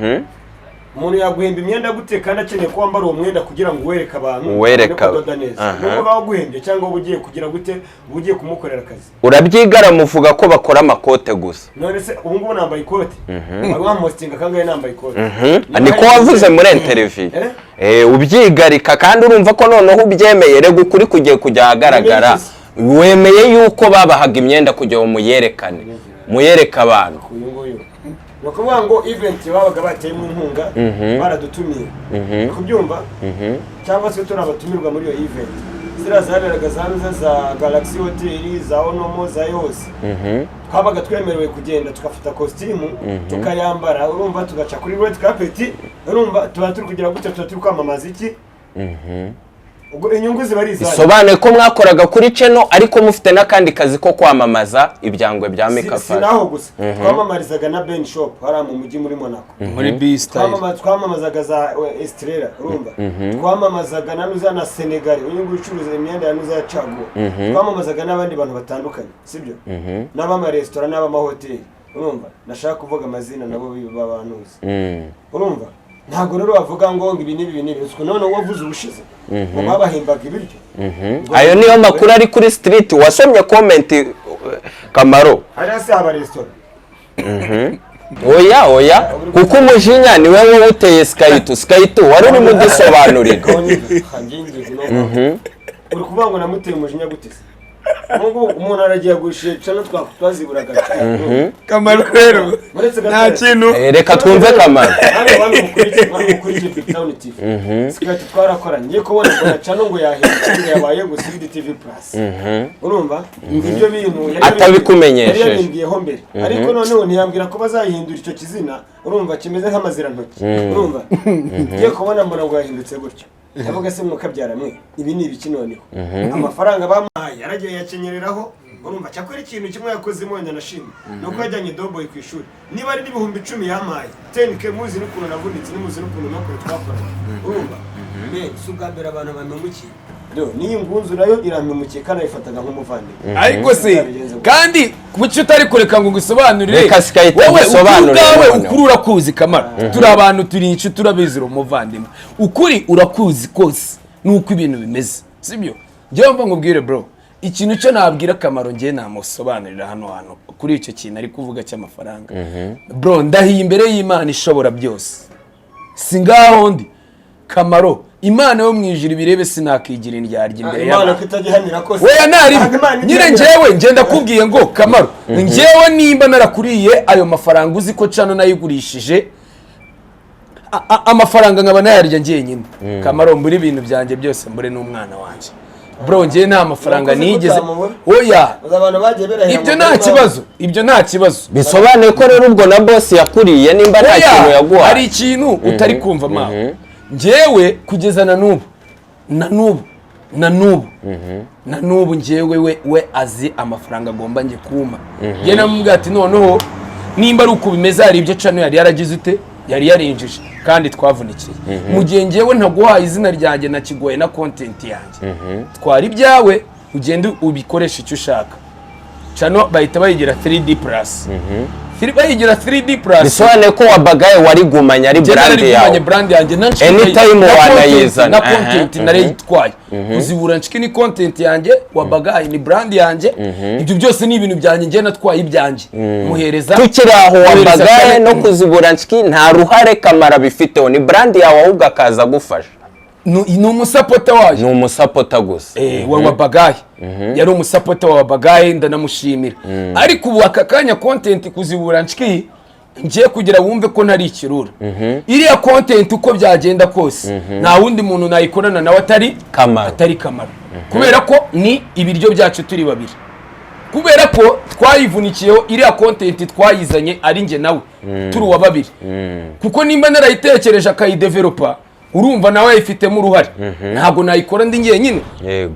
umuntu yaguhemba imyenda gute kandi akeneye ko wambara uwo mwenda kugira ngo uwereke abantu, Uwereke ubone kudoda neza? Nubwo baba baguhembye cyangwa uba ugiye kugira gute, uba ugiye kumukorera akazi. Urabyigara, muvuga ko bakora amakote gusa. None se ubu ngubu nambaye ikote, wari wamuhostinga kangahe nambaye ikote? Niko wavuze muri interview. Eh? Ubyigarika, kandi urumva ko noneho ubyemeye. Rega ukuri kugiye kujya ahagaragara. Wemeye yuko babahaga imyenda kugira ngo muyerekane, muyereke abantu. Uyu nguyu, ni ukuvuga ngo event babaga bateyemo inkunga, baradutumiye, uri kubyumva, cyangwa se turi abatumirwa muri iyo event. Ziriya zaberaga za ruza za Galaxy Hotel, za Onomo, za yose, twabaga twemerewe kugenda tugafata kositimu tukayambara, urumva, tugaca kuri red carpet. Urumva, tuba turi kugira gutya, tuba turi kwamamaza iki? Ubwo inyungu ziba ari izanyu. Bisobanuye ko mwakoraga kuri channel, ariko mufite n'akandi kazi ko kwamamaza ibyangwe bya Makeup. Si naho gusa, twamamarizaga na Ben Shop hariya mu mujyi muri Monaco. Muri B Style. Twamamazaga za Estrella, urumva, twamamazaga na nuza na Senegal, uyu nguyu ucuruza imyenda ya nuza ya caguwa, twamamazaga n'abandi bantu batandukanye, sibyo, n'ab'amaresitora n'ab'amahoteli, urumva, nashaka kuvuga amazina nabo babantuzi. Urumva, ntabwo rero bavuga ngo ibi n'ibi n'ibi. Utwo none wavuze ubushize ngo babahembaga ibiryo. Ayo niyo makuru ari kuri street. Wasomye comment, Kamaro? Hariya se haba resitora? Oya, oya, kuko umujinya ni wowe wawuteye. Sky2, Sky2, wari urimo udusobanurira. Uri kuvuga ngo namuteye umujinya gute se? Ubu ngubu umuntu aragiye agurisha channel twaziburaga. Kamaro rero Uretse nta gato. kintu. Reka twumve Kamaro. Hano bantu mukurikiye Big Town TV, Sky2 twarakoranye. Ngiye kubona mbona channel ngo yahindutse, ngo yabaye ngo 3D TV Plus. Urumva, ibyo bintu Atabikumenyesheje. yari yabimbwiyeho mbere, ariko noneho ntiyambwira ko bazayihindura icyo kizina, urumva, kimeze nk'amazirantoki. Urumva, ngiye kubona mbona ngo yahindutse gutyo, ndavuga: "Se mwukabyara mwe, ibi ni ibiki?" Noneho amafaranga bamuhaye yaragiye yakenyereraho. Urumva, cyakora ikintu kimwe yakozemo wenda nashimye ni uko yajyanye Doboy ku ishuri. Niba ari n'10,000 yampaye, 10K, muzi n'ukuntu navunitse, nimuzi n'ukuntu nakora twakoranye. Urumva, men, si ubwa mbere abantu bampemukiye. Rero n'iyi ngunzu nayo irampemukiye kandi nayifataga nk'umuvandimwe. Ariko se kandi kuki utari kureka ngo ngusobanurire? Reka Sky2 Wowe ukuri agusobanurire ubwawe noneho. ukuri urakuzi, Kamara. Turi abantu, turi inshuti, urabizi, uri umuvandimwe. Ukuri urakuzi kose nuko ibintu bimeze, sibyo? Njyewe mva nkubwire, bro, ikintu cyo nabwira Kamaro, njyewe namusobanurira hano hantu kuri icyo kintu ari kuvuga cy'amafaranga. Bro, ndahiye imbere y'Imana ishobora byose, si ngaho ndi Kamaro, Imana yo mu ijuru ibirebe, sinakigira indyarya imbere Imana y'abantu. ko itagihanira kose. Weya ntari Ntabwo Imana nyine. igihanira. Njyewe ngenda kubwiye ngo Kamaro, njyewe nimba narakuriye ayo mafaranga, uzi ko channel nayigurishije, amafaranga nkaba nayarya njyenyine, Kamaro, mbure ibintu byanjye byose, mbure n'umwana wanjye. Bro, njyewe nta mafaranga Urakoze ko nigeze utamubura. Oya. Uzi abantu bagiye berahira Ibyo mu nta murima. kibazo, ibyo nta kibazo. Bisobanuye ko rero ubwo na boss yakuriye nimba nta Oya, kintu hari yaguhaye. ikintu utari kumva mawe. Njyewe kugeza na n'ubu, na n'ubu, na n'ubu, na n'ubu, njyewe we azi amafaranga agomba njye kuma. Njye namubwira ati: "Noneho nimba ari uko bimeze, hari ibyo channel yari yaragize ute, yari yarinjije kandi twavunikiye, mu gihe njyewe ntaguhaye izina ryanjye nakigoye na content yanjye, twara ibyawe ugende ubikoreshe icyo ushaka." Channel bahita bayigira 3D Plus, bayigira 3D Plus. Bisobanuye ko wabagaye warigumanye ari Njye brand narigumanye yawe. Brand yanjye na Anytime na wanayizana. na content narayitwaye. Kuzibura nshiki ni content yanjye, wabagaye ni brand yanjye, ibyo byose ni ibintu byanjye. Njye natwaye ibyanjye muhereza Tukiri aho, muhereza wabagaye channel. no kuzibura nshiki nta ruhare Kamara bifiteho, ni brand yawe, ahubwo akaza agufasha. Ni umusupporter wayo. Ni umusupporter gusa. Wa wabagaye yari umusupporter wa wabagaye, ndanamushimira. Ariko ubu aka kanya content kuzibura nshiki, ngiye kugira wumve ko ntari ikirura. Iriya content uko byagenda kose nta wundi muntu nayikorana nawe atari Kamaro. atari Kamaro, kubera ko ni ibiryo byacu turi babiri, kubera ko twayivunikiyeho. Iriya content twayizanye ari njye nawe, turi uwa babiri, kuko nimba narayitekereje akayidevelopa, urumva nawe yayifitemo uruhare. Ntabwo nayikora ndi njyenyine.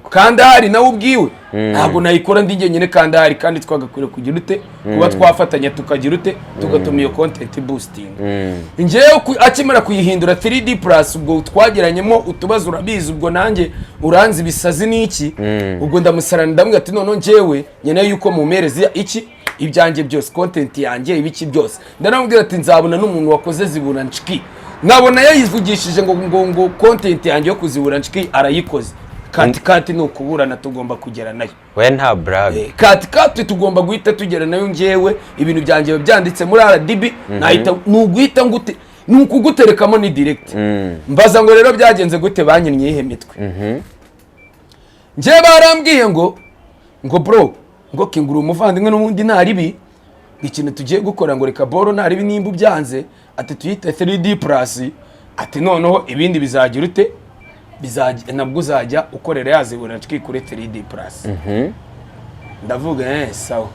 Kandi ahari nawe ubwiwe ntabwo nayikora ndi njyenyine, kandi ahari kandi twagakwiriye kugira ute, kuba twafatanya, tukagira ute, tugatuma iyo content boosting. Njyewe akimara kuyihindura 3D Plus, ubwo twagiranyemo utubazo, urabizi, ubwo nanjye uranzi ibisazi n'iki. Ubwo ndamusarana, ndamubwira ati: "Noneho njyewe nkeneye yuko mumpereza iki, ibyanjye byose, content yanjye, ibiki byose." Ndanamubwira ati: "Nzabona n'umuntu wakoze zibura nshiki, nkabona yayivugishije ngo content yanjye yo kuzibura nshiki arayikoze." Kati kati ni ukuburana, tugomba kugera nayo. We nta brag. Kati kati tugomba guhita tugera nayo. Njyewe ibintu byanjye biba byanditse muri RDB, nahita ni uguhita ngute, ni ukuguterekamo, ni direct. Mbaza ngo rero byagenze gute, banyinnye iyihe mitwe? Njyewe barambwiye ngo bro, ngo kingura umuvandimwe n'ubundi nta ribi, ikintu tugiye gukora, ngo reka boro nta ribi, nimba ubyanze, ati tuyite 3D Plus, ati noneho ibindi bizagira ute. Bizajya nabwo uzajya ukorera yazibona kuri 3D Plus. Ndavuga sawa,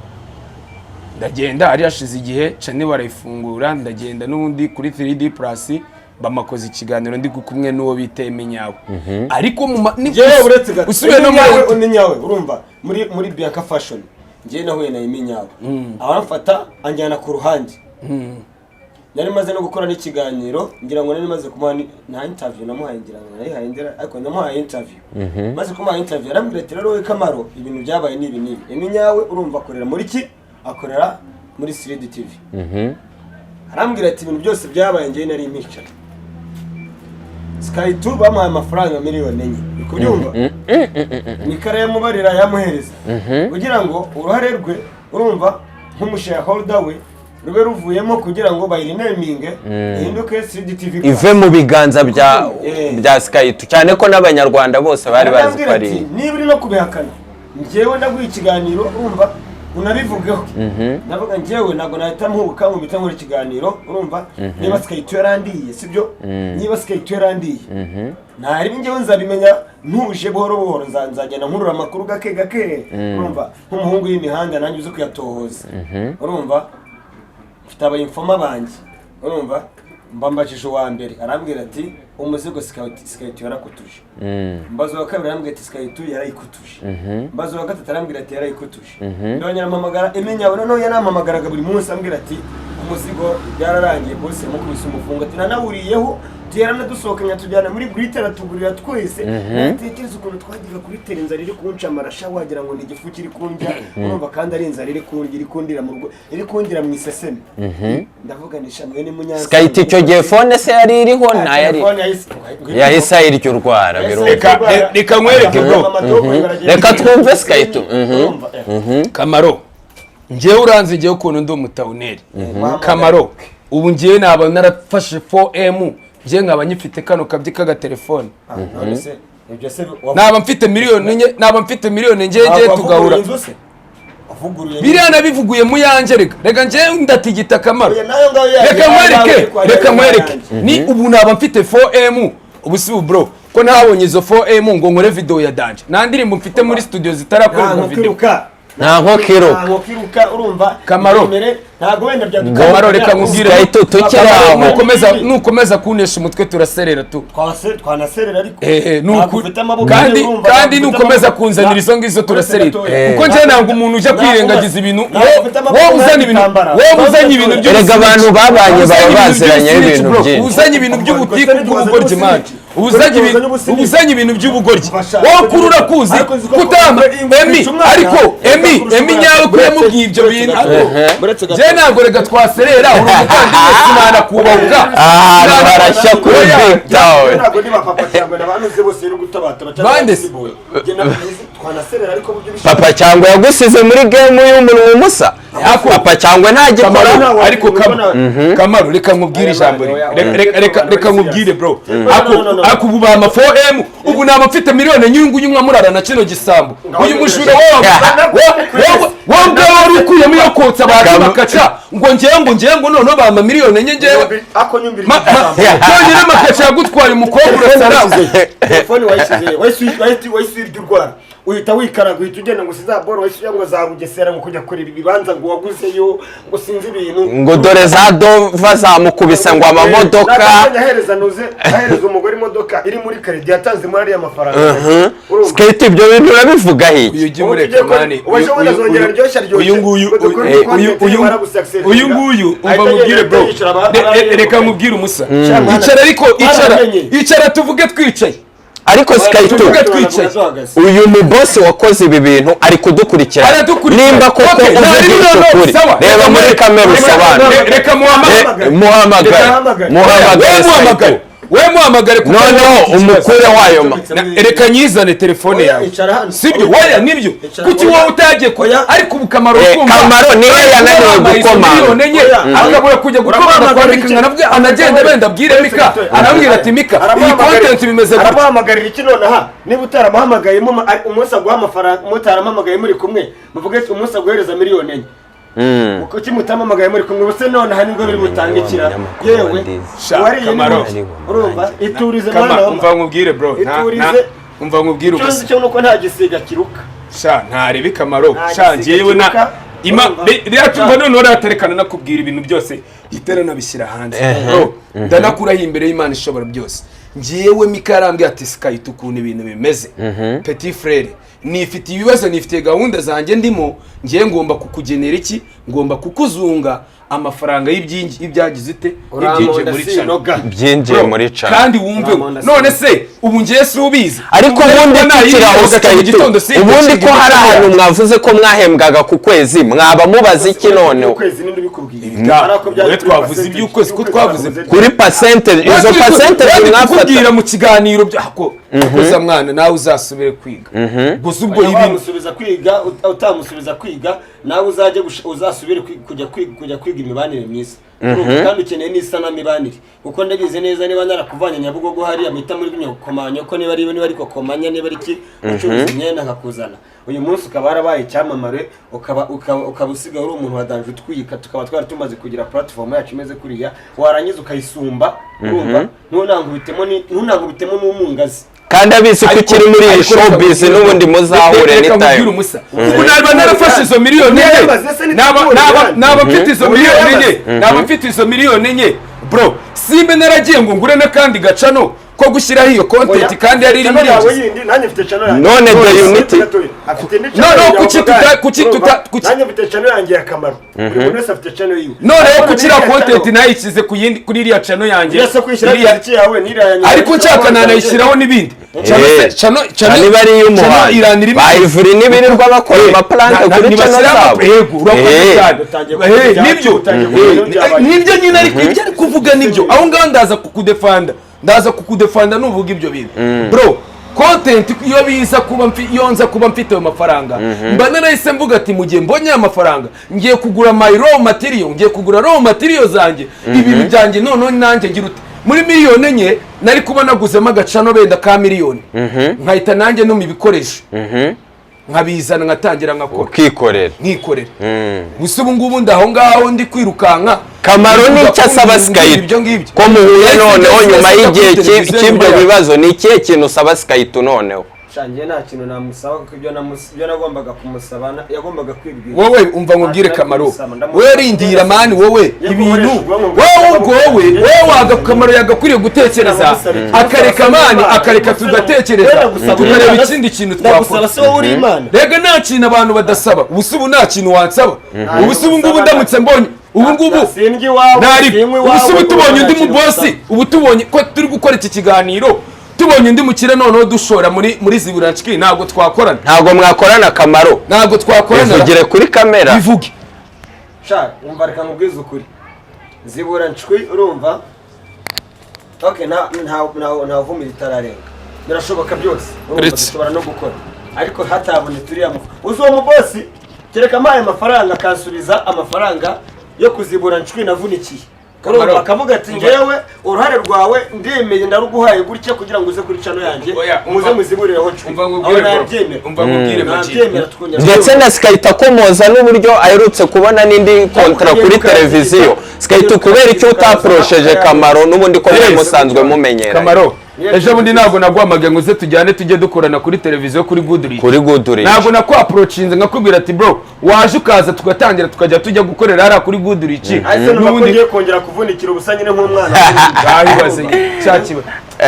ndagenda. Hari hashize igihe channel barayifungura, ndagenda n'ubundi kuri 3D Plus, bamakoze ikiganiro ndi kumwe n'uwo bita Eminyawe, ariko mu Njyewe uretse gato, usubiye no Eminyawe, muri Eminyawe, urumva muri Bianca Fashion, njyewe nahuye na Eminyawe, aramfata anjyana ku ruhande. Nari maze no gukora n'ikiganiro, ngira ngo nari maze kumuha nta interview namuhaye, ngira ngo nayihaye ndera, ariko namuhaye interview. Maze kumuha interview arambwira ati: "Rero wowe Kamaro, ibintu byabaye ni ibi n'ibi." Eminyawe, urumva, akorera muri ki? Akorera muri 3D TV. Arambwira ati: "Ibintu byose byabaye njyewe nari mpicaye. Sky 2 bamuhaye amafaranga 4 miliyoni, uri kubyumva?" Niko arayamubarira, yamuhereza kugira ngo uruhare rwe, urumva, nk'umushareholder we rube ruvuyemo, kugira ngo bayirenaminge ihinduke 3D TV Plus. Ive mu biganza bya bya Sky2, cyane ko n'Abanyarwanda bose bari bazi ko Arambwira ari ati: "Niba uri no kubihakana, njyewe ndaguha ikiganiro, urumva, unabivugeho." Ndavuga: "Njyewe ntabwo nahita mpubuka ngo mpite nkora ikiganiro, urumva, niba Sky2 yarandiye, sibyo? Niba Sky2 yarandiye, ntari njyewe nzabimenya ntuje buhoro buhoro, nzagenda nkurura amakuru gake gake, urumva, nk'umuhungu w'imihanda nanjye uzi kuyatohoza, urumva, mfite abayinfoma banjye." Urumva, mbambajije uwa mbere, arambwira ati: "Umuzigo Sky2 yarakutuje." Mbaza uwa kabiri, arambwira ati: "Sky2 yarayikutuje." Mbaza uwa gatatu, arambwira ati: "Yarayikutuje." Ndongera mpamagara Eminyawe, noneho yanampamagaraga buri munsi ambwira ati: "Umuzigo byararangiye, bose yamukubise umufungo," ati: "Nanawuriyeho, yaranadusohokanye tujyana muri Burite, aratugurira twese." Natekereza ukuntu twajyaga kuri tera, inzara iri kunca amarasha, wagira ngo ni igifu kiri kundya, urumva, kandi ari inzara iri kundya, iri kundira mu rugo, iri kundira mu iseseme. Ndavuga nisha mwene Munyanza. Sky2 icyo gihe phone se yari iriho? Ntayari, yahise ayirya urwara birumva. Reka nkwereke, bro. Reka twumve Sky2. Kamaro, njyewe uranzi njyewe ukuntu ndi umutawuneri. Kamaro, ubu njyewe naba narafashe 4M, njyewe nkaba nyifite kano kabyi k'agatelefone. Naba mfite 4 miliyoni, naba mfite 1 miliyoni njyewe tugahura. Biriya nabivuguye mu yanjye. Reka njyewe ndatigita, Kamaro. Reka nkwereke, reka nkwereke, ni ubu naba mfite 4M ubu. Si ubu, bro, ko ntabonye izo 4M ngo nkore video ya danger? Nta ndirimbo mfite muri studio zitarakorerwa video. Nta nkoko iruka. Nta nkoko iruka, urumva. Kamaro. Ntabwo wenda Kamaro, reka nkubwire. Sky2, tukiri aho. Nukomeza kunesha umutwe turaserera tu. Twanaserera, ariko Nuku kandi nukomeza kunzanira izo ngizo turaserera, kuko njye ntabwo umuntu ujya kwirengagiza ibintu. Wowe uzana ibintu, wowe uzanye ibintu. Erega abantu babanye baba baziranyeho ibintu byinshi. Uzanye ibintu by'ubutiku bw'ubugoryi, man, uzanye ibintu by'ubugoryi. Wowe kuri urakuzi kutama Emi, ariko Emi nyawe ko yamubwiye ibyo bintu, njye ntabwo. Reka twaserera, uri umuvandimwe, sinanakubahuka. Ahantu harashya kuri Big Town. Ntabwo niba papa cyangwa n'abantu bose uri gutabata. Bande se? Twanaserera, ariko buryo bishaka. Papa Cyangwa yagusize muri game y'umunwa umusa. Papa Cyangwa ntagikora. Kamaro, ariko Kamaro, reka nkubwire ijambo rimwe. Reka nkubwire, bro. Ako ubu bama 4M, ubu naba mfite miliyoni nyungu nyumwa murara na kino gisambo, uyu mujura. Wowe ubwawe wari ukuyemo iyo kotsa abantu bakaca ngo ngewe ngo noneho bama 4 miliyoni ngewe. Ako nyumvira. Byonyine makaca yagutwaye umukobwa urasara. Telefone wayishyize, wahise uyirya urwara, uhita wikaraga, uhita ugenda ngo siza boro, wahise ujya ngo za Bugesera, ngo kujya kureba ibibanza ngo waguzeyo, ngo sinzi ibintu. Ngo dore za dova zamukubise ngo amamodoka. Nakazanye ahereza nuze, ahereza umugore imodoka iri muri crédit yatanze muri ariya mafaranga. Urumva? Sky2, ibyo bintu urabivuga iki? Uyu ujye umureka, man. Ubu ejo bundi azongera aryoshye aryoshye. Uyu nguyu Ngo dukore content nimara gusucceedinga. Uyu nguyu, umva Ahita nkubwire, agenda bro. yicara Reka nkubwire, umusa, icara, ariko icara. Baramenye. Icara tuvuge twicaye. Ariko Sky2, Tuvuge twicaye. uyu mubosi wakoze ibi bintu ari kudukurikirana. Aradukurikirana. Nimba koko Okay, uvugisha no, no, ukuri, sawa. reba muri kamera usobanure. Reka muhamagare. Muhamagare, muhamagare. We muhamagare, Sky2, we muhamagare kuko noneho niwe ufite ikibazo. umukure wayo Reka nyizane telefone Oya, yawe. icara hano. Sibyo? Oya. Oya, nibyo. Icara. Kuki Oya. wowe utagiye ku Oya. ariko ubu Kamaro, kumva, Kamaro niwe yananiwe wampaye izo gukomanga. 4 miliyoni, Oya. akabura kujya gukomanga kwa Mika, nkanavuga anagenda benda abwire Mika, arambwira ati: "Mika, iyi content bimeze gutya." Aramuhamagarira iki nonaha? Niba utaramuhamagaye umunsi aguha amafaranga, mutaramuhamagaye muri kumwe, muvuge ati umunsi aguhereza 4 miliyoni. Kuki mutampamagaye muri kumwe? Ubuse none aha nibwo biri butangikira? Umunyamakuru Yewe, wa Ndizi. Sha, wariye Kamaro. n'ubuki. Urumva, iturize, Kama, mwana wa umva nkubwire, bro. Iturize. Umva nkubwire Icyo ubusa. nzi cyo nuko nta gisiga kiruka. Sha, ntarebe Kamaro. Nta Sha, gisiga njyewe na kiruka, ima urumva? Rero tumva noneho raterekana nakubwira ibintu byose itera nabishyira hanze, bro. Ndanakuraho imbere y'Imana ishobora byose. Njyewe Mika yarambwiye ati: "Sikayita, ukuntu ibintu bimeze, petit frère, nifitiye ibibazo, nifitiye gahunda zanjye ndimo. Ngiye ngomba kukugenera iki? Ngomba kukuzunga amafaranga y'ibyagize ite, y'ibyinjiye muri channel." Sinoga. Byinjiye Bro, muri channel. Kandi wumve, Uramonda. None se ubu ngiye si ubizi? Ariko Ubu ubundi nari tukiri aho, mu Sikayito, gitondo si ubundi ko hari ahantu mwavuze ko mwahembwaga ku kwezi, mwaba mubaza iki noneho? Ukwezi ninde ubikubwiye? Da, Ari ako byari wowe kuri twavuze percentage. iby'ukwezi, ko twavuze Kuri percentage, izo percentage mwafata. Kukubwira mu kiganiro byako koza mwana, nawe uzasubire kwiga gusa. Ubwo Oya, ibintu wamusubiza kwiga, utamusubiza kwiga, nawe uzajye uzasubire kujya kwiga imibanire myiza. Urumva, kandi ukeneye n'isanamibanire, kuko ndabizi neza niba narakuvanye Nyabugogo hariya mpita muri Nyokomanya, ko niba ari Kokomanya, niba ari iki, ucuruza imyenda, nkakuzana uyu munsi ukaba warabaye icyamamare, ukaba usigaye uri umuntu wa danger utwika, tukaba twari tumaze kugira platform yacu imeze kuriya, warangiza ukayisumba, urumva, ntunankubitemo n'umungazi. Kandi abizi ko ukiri muri iyi Ariko reka showbiz, nkubwire, n'ubundi muzahure reka nkubwire n'itayo. umusa, ubu naba narafashe izo miliyoni 4, Yamaze se naba mfite izo Ubu miliyoni yamaze. 4, naba mfite izo miliyoni 4, bro, simbe naragiye ngo ngure n'akandi gachannel ko gushyiraho iyo content kandi yari irimo Channel yawe irinjiza. yindi, nanjye mfite channel yanjye. None The Unity. Afite indi No, channel no, ya Ogani. kuki Nanjye mfite channel yanjye ya Kamaro. Buri muntu wese afite channel yiwe. Noneho Ariko kuki iriya n'iriya content channel- nayishyize ku yindi, kuri iriya channel yanjye? Iriya se kuyishyiraho imiziki yawe n'iriya yanjye. Ariko nshaka nanayishyiraho n'ibindi. Channel Channel niba ari iy'umuhanzi, iranira ibindi. bayivuri n'ibirirwa bakora amaprank kuri channel zabo. Yego, urakoze cyane. Utangiye kuvuga Nibyo. utangiye kuvuga ibyabaye. Nibyo nyine, ariko ibyo ari kuvuga nibyo. Aho ngaho ndaza kukudefanda, ndaza kukudefanda nuvuga ibyo bintu, bro. Content iyo biza kuba iyo nza kuba mfite ayo mafaranga, mba narahise mvuga ati mu gihe mbonye aya mafaranga ngiye kugura my raw material, ngiye kugura raw material zanjye, ibintu byanjye. Noneho nanjye ngira ute, muri miliyoni 4 nari kuba naguzemo agachannel benda ka miliyoni, nkahita nanjye numa ibikoresho, nkabizana, nkatangira nkakora. Ukikorera. Nkikorera. Gusa ubu ngubu ndaho ngaho ndi kwirukanka. Kamaro Ndi nicyo asaba kuvuga Sikayito ibyo ngibyo. ko muhuye Yahise noneho yahise nyuma ajya kuri y'igihe televiziyo cy'ibyo nyuma yaho. bibazo, ni ikihe kintu usaba Sikayito noneho? Sha, njye nta kintu namusaba, kuko ibyo nagombaga kumusaba yagombaga kwibwira. Wowe umva nkubwire, Nta Kamaro, kumusaba, ndamusaba. wowe rindira man, wowe Iyo ibintu gukoresha ubwonko wowe ubwo wowe bwawe. wowe waga Kamaro yagakwiriye gutekereza, Ndamusaba iki? akareka Ndamusaba man, Imana. akareka Ndamusaba. tugatekereza, Ndagusaba tukareba Imana. ikindi kintu Ndagusaba twakora. se wowe uri Imana? Rega nta kintu abantu badasaba. Ubu se ubu nta kintu wansaba? Ubu se ubu ngubu ndamutse mbonye ubu ngubu Sindya iwawe, ntari sinywa ubu se ubu iwawe, tubonye undi nta kintu mubosi, ngusaba. ubu tubonye ko turi gukora iki kiganiro, tubonye undi mukire, noneho dushora muri ziburanshiki, ntabwo twakorana? Ntabwo mwakorana, Kamaro? Ntabwo twakorana. Bivugire kuri kamera. Bivuge. Sha, umva, reka nkubwize ukuri, zibura ncwi, urumva? Okay, nta vumira itararenga, birashoboka byose, urumva? Uretse. Dushobora no gukora, ariko hatabonetse uriya uzi uwo mubosi, kereka ampaye amafaranga, akansubiza amafaranga yo kuzibura ncwi navunikiye. Kamaro. Urumva, akavuga ati njyewe uruhare rwawe ndemeye, ndaruguhaye gutya kugira ngo uze kuri channel yanjye, Oya, muze muziburireho ncwi. Umva Aho nkubwire, bro. nabyemera. Umva nkubwire, Magi. Nabyemera, tukongera. Ndetse na Sikayita akomoza n'uburyo aherutse kubona n'indi contrat kuri televiziyo. Sikayita, kubera icyo utaporosheje Kamaro n'ubundi ko mwari musanzwe mumenyeranye? Kamaro, ejo bundi ntabwo naguhamagaye ngo uze tujyane tujye dukorana kuri televiziyo, kuri Goodrich? Kuri Goodrich. Ntabwo nakwapproachinze nkakubwira ati: "Bro, waje ukaza tugatangira tukajya tujya gukorera hariya kuri Goodrich"? Ahise numva ko ngiye kongera kuvunikira ubusa nyine nk'umwana. Bahibaze cya kiba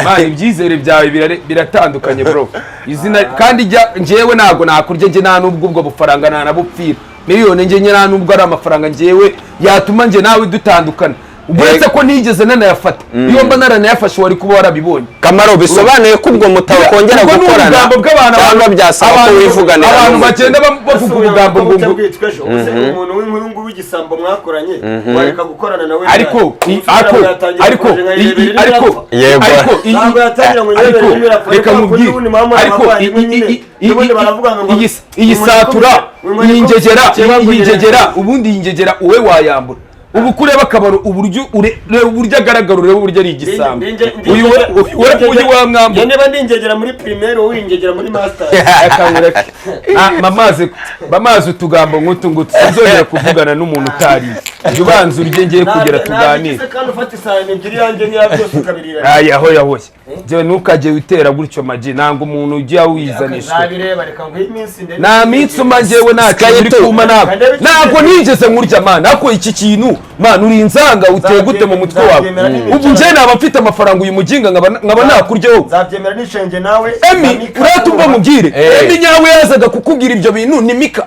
man, ibyizere byawe biratandukanye, bro. Izina kandi jya njyewe ntabwo nakurya njye, nta nubwo ubwo bufaranga ntanabupfira. Miliyoni njye nta nubwo ari amafaranga njyewe yatuma njye nawe dutandukana, uretse ko nigeze nanayafata. Iyo mba naranayafashe wari kuba warabibonye. Kamaro, bisobanuye ko ubwo mutakongera Ubwo ni gukorana ubugambo bw'abantu, cyangwa byasaba ko wivuganira abantu n'umukiriya? bagenda bavuga ubugambo ngo Bwitwa ejo. Ubuse umuntu w'inkuru w'igisambo mwakoranye wareka gukorana nawe? Ariko ariko ariko ariko Yego. ariko Ntabwo yatangira ngo ariko yirebere irimo irapfa, reka ariko nkubwire, n'ubundi mama ariko abavandimwe nyine, n'ubundi baravuga ngo iyi satura, iyi ngegera, iyi ngegera, ubundi iyi ngegera uwe wayambura. Ubu kureba akabaro, uburyo reba uburyo agaragara, urebe uburyo ari igisambo. Uyu we uyu wa mwambu. Niba ndingegera muri primaire, wowe wingegera muri master. Reka nkureke. Ah, mamaze bamaze utugambo nk'utu ngutu, sinzongera kuvugana n'umuntu utariye. Jya ubanza urye, ngiye kugera tuganire. Ntabwo kandi ufata isahani ebyiri yanjye n'iya byose ukabirira. Aya, aho yahoye njyewe, ntukajye witera gutyo magi, ntabwo umuntu ujya wizanisha. Nabireba, reka nguhe iminsi ndebe. Nta minsi uma, njyewe nta kintu uri kuma, ntabwo nigeze nkurya man. Ariko iki kintu man, uri inzanga, uteye gute mu mutwe wawe? Ubu njyewe naba mfite amafaranga, uyu muginga nkaba nakuryaho? Nzabyemera nishenge nawe. Emi, uratumva mubwire. Emi nyawe yazaga kukubwira ibyo bintu ni Mika.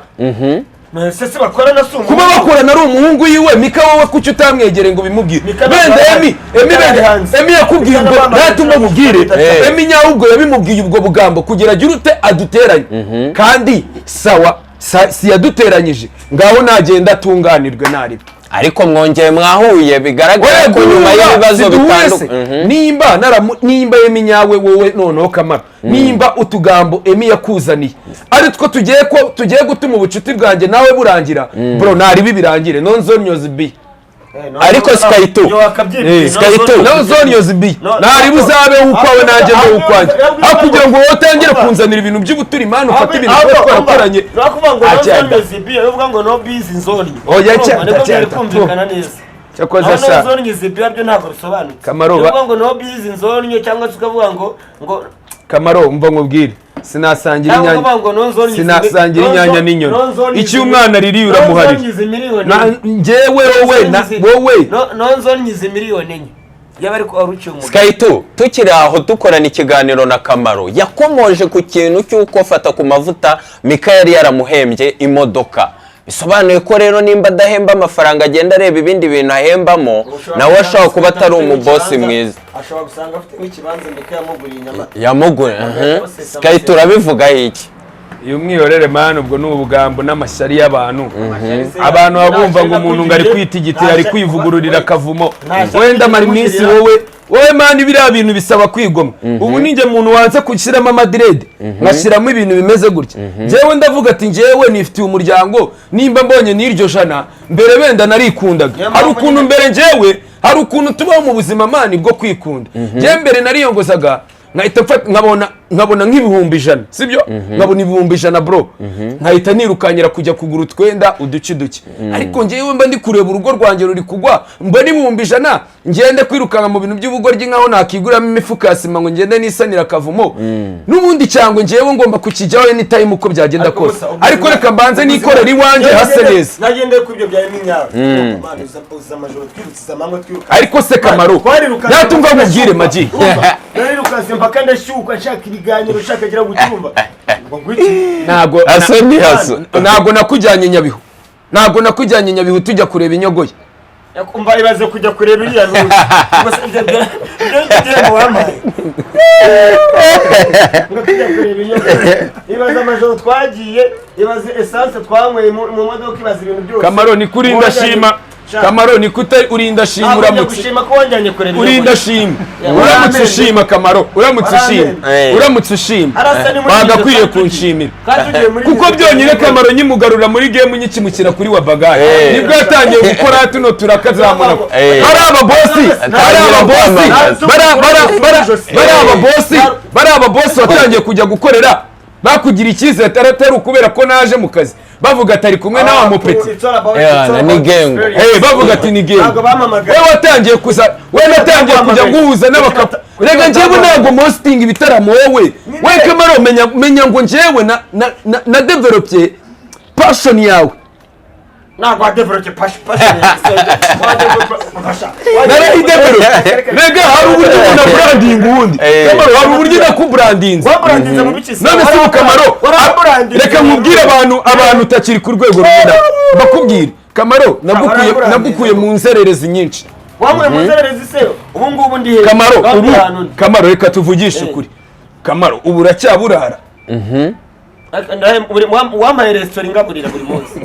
Se bakorana si umuhungu? Kuba bakorana ari umuhungu yiwe Mika, wowe kuki utamwegereye ngo ubimubwire? Mika Wenda ntabwo Emi Emi Mika wenda ari hanze. Emi yakubwiye Mika ubwo ntabwo natumva mubwire. Emi nyawe ubwo yabimubwiye ubwo bugambo kugira agire ute aduteranye, kandi sawa si yaduteranyije, ngaho nagenda atunganirwe naribe. Ariko mwongeye mwahuye, bigaragara ko nyuma y'ibibazo bitandukanye. Nimba nimba Emi nyawe, wowe noneho Kamara, nimba utugambo Emi yakuzaniye ari two tugiye ko tugiye gutuma ubucuti bwanjye nawe burangira, bro, naribi birangire, nonzonyozi bi. Ariko Sky2. Sky2. Nonzonyozi bi, naribi uzabe ukwawe, nanjye mbe ukwanjye, aho kugira ngo wowe utangire kunzanira ibintu by'ubuturimani, ufate ibintu tuba twarakoranye. Urakuvuga ngo Agenda. no zone zibi, uvuga ngo no bizi nzoni. Oya, Urumva, cyenda, nibwo byari cyenda. kumvikana neza. Cyakoze Aho sha no zone zibi byo ntabwo bisobanutse. Kamaro, Uvuga ngo no bizi nzoni, cyangwa se ukavuga ngo Kamaro, umva nkubwire, sinasangira cyangwa inyanya ukavuga ngo no zone. Sinasangira inyanya n'inyoni. Icyo umwana aririye uramuharira. Njyewe wowe wowe No zone nyizi 4 miliyoni yaba, ariko wari uciye umugani. Sky2, tukiri aho dukorana ikiganiro na Kamaro, yakomoje ku kintu cy'uko fata ku mavuta Mika yari yaramuhembye imodoka, bisobanuye ko rero nimba adahemba amafaranga, agenda areba ibindi bintu ahembamo, nawe ashobora kuba atari umubosi mwiza. Ashobora gusanga afite nk'ikibanza Mika yamuguriye inyama. Yamugure. Sky2, urabivugaho iki? Iyo mwihorere man, ubwo ni ubugambo n'amashyari y'abantu. Abantu baba bumva ngo umuntu ngo ari kwitigitira, ari kwivugururira akavumo, wenda amara iminsi. Wowe man, biriya bintu bisaba kwigomwa. Ubu ninjye muntu wanze gushyiramo amadreads, nkashyiramo ibintu bimeze gutya. Njyewe ndavuga ati njyewe nifitiye umuryango, nimba mbonye n'iryo jana, mbere wenda narikundaga. Niyo Hari mpamvu ukuntu mbere njyewe, hari ukuntu tubaho mu buzima man bwo kwikunda. Njyewe mbere nariyongozaga, nkahita mfata, nkabona nk'100,000, sibyo? Nkabona 100,000, bro, nkahita nirukanyira kujya kugura utwenda uduce duke. Ariko njyewe mba ndi kureba urugo rwanjye ruri kugwa, mbona 100,000 ngende kwirukanka mu bintu by'ubugoryi nkaho nakiguramo imifuka ya sima ngo ngende nisanire akavumo n'ubundi, cyangwa njyewe ngomba kukijyaho anytime uko byagenda kose, ariko reka mbanze nikorere iwanjye hase neza. Nagendeye kuri ibyo bya Eminyawe. Mana, uza amajoro twirutse, amanywa twiruka. Ariko se Kamaro, Twarirukanse natumva mpaka nkubwire ndashyukwa. Magi. Urumva? Narirukanse mpaka ndashyukwa, nshaka ibiganiro, nshaka gira gucyumva ngo ngwiki. Ntabwo Aso ni aso. Ntabwo nakujyanye Nyabihu, ntabwo nakujyanye Nyabihu tujya kureba inyogoye. Umva, ibaze kujya kureba iriya ntuzi. Ubwo se ibyo gihembo wampaye ngo tujya kureba inyogoye, ibaze amajoro twagiye, ibaze essence twanyweye mu modoka, ibaze ibintu byose. Kamaro, ni kuri ndashima. Sha. Kamaro, ni kutari uri ndashima. Ntabwo njya Uramutse gushima ko wanjyanye kureba uri inyogoye. ndashima. Ya, Uramutse waramenye. ushima, Kamaro, uramutse ushima. Waramenye. Uramutse ushima, Arasa ni muri bagakwiriye iryo kunshimira. Kandi tugiye muri Kuko iryo byonyine Kamaro nyimugarura muri game, nyikimukira kuri wa bagaye, nibwo yatangiye gukora tuno turakazamura. Bari ababosi, bari ababosi, bari ababosi, bari ababosi watangiye kujya gukorera bakugira icyizere, atari ukubera ko naje mu kazi, bavuga ati ari kumwe n'awa mupeti. Yeah, ni gang. Bavuga ati ni game. Ntabwo bampamagaye. Wowe watangiye kuza, wowe natangiye kujya nguhuza n'abakapu. Reka njyewe ntabwo mositinga ibitaramo. Wowe we Kamaro, menya ngo njyewe na developye passion yawe. Ntabwo wadevelope passion. Narayidevelope. Rega hari uburyo umuntu abrandinga uwundi. Kamaro, hari uburyo nakubrandinze. Wabrandinze mu biki se? None se ubu Kamaro, Warabrandinze. reka nkubwire, abantu utakiri ku rwego rumwe nabo, bakubwire Kamaro, nagukuye Warabrandinze. nagukuye mu nzererezi nyinshi. Wankuye mu nzererezi se? Ubu ngubu ndi hehe? Kamaro, Wambwiye ubu ahantu ndi. Kamaro, reka tuvugishe ukuri. Kamaro, ubu uracyaburara? Wampaye resitora ingaburira buri munsi.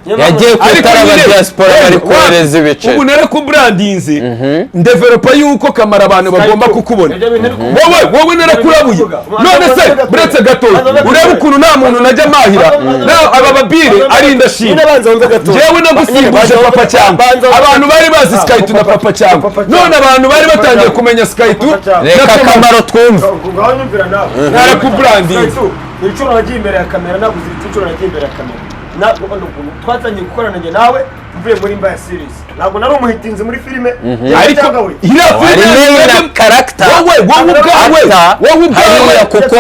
Niyo mpamvu- Yagiye ku Ariko itara nyine, aba diaspora bari kohereza ibiceri. Ubu narakubrandinze, ndevelopa yuko Kamara abantu bagomba kukubona. Ibyo bintu Wowe, wowe narakurabuye. None se buretse gato urebe ukuntu nta muntu najya amahira na aba babire ari indashima. Nyine banza wumve gato. Njyewe nagusimbuje Papa Cyangwa. Abantu bari bazi Sky2 na Papa Cyangwa, none abantu bari batangiye kumenya Sky2 na Reka Kamaro. Kamaro twumve. Ngaho nyumvira nawe. Narakubrandinze. Inshuro nagiye imbere ya kamera, ntabwo uzi inshuro nagiye imbere ya kamera. Ntabwo twatangiye gukorana njye nawe mvuye muri Mbaya series, ntabwo nari umuhitinzi muri filime. Ariko Cyangwa we. iriya Hari filime na character. Wowe, wowe ubwawe, Actor, wowe ubwawe, hariya kuko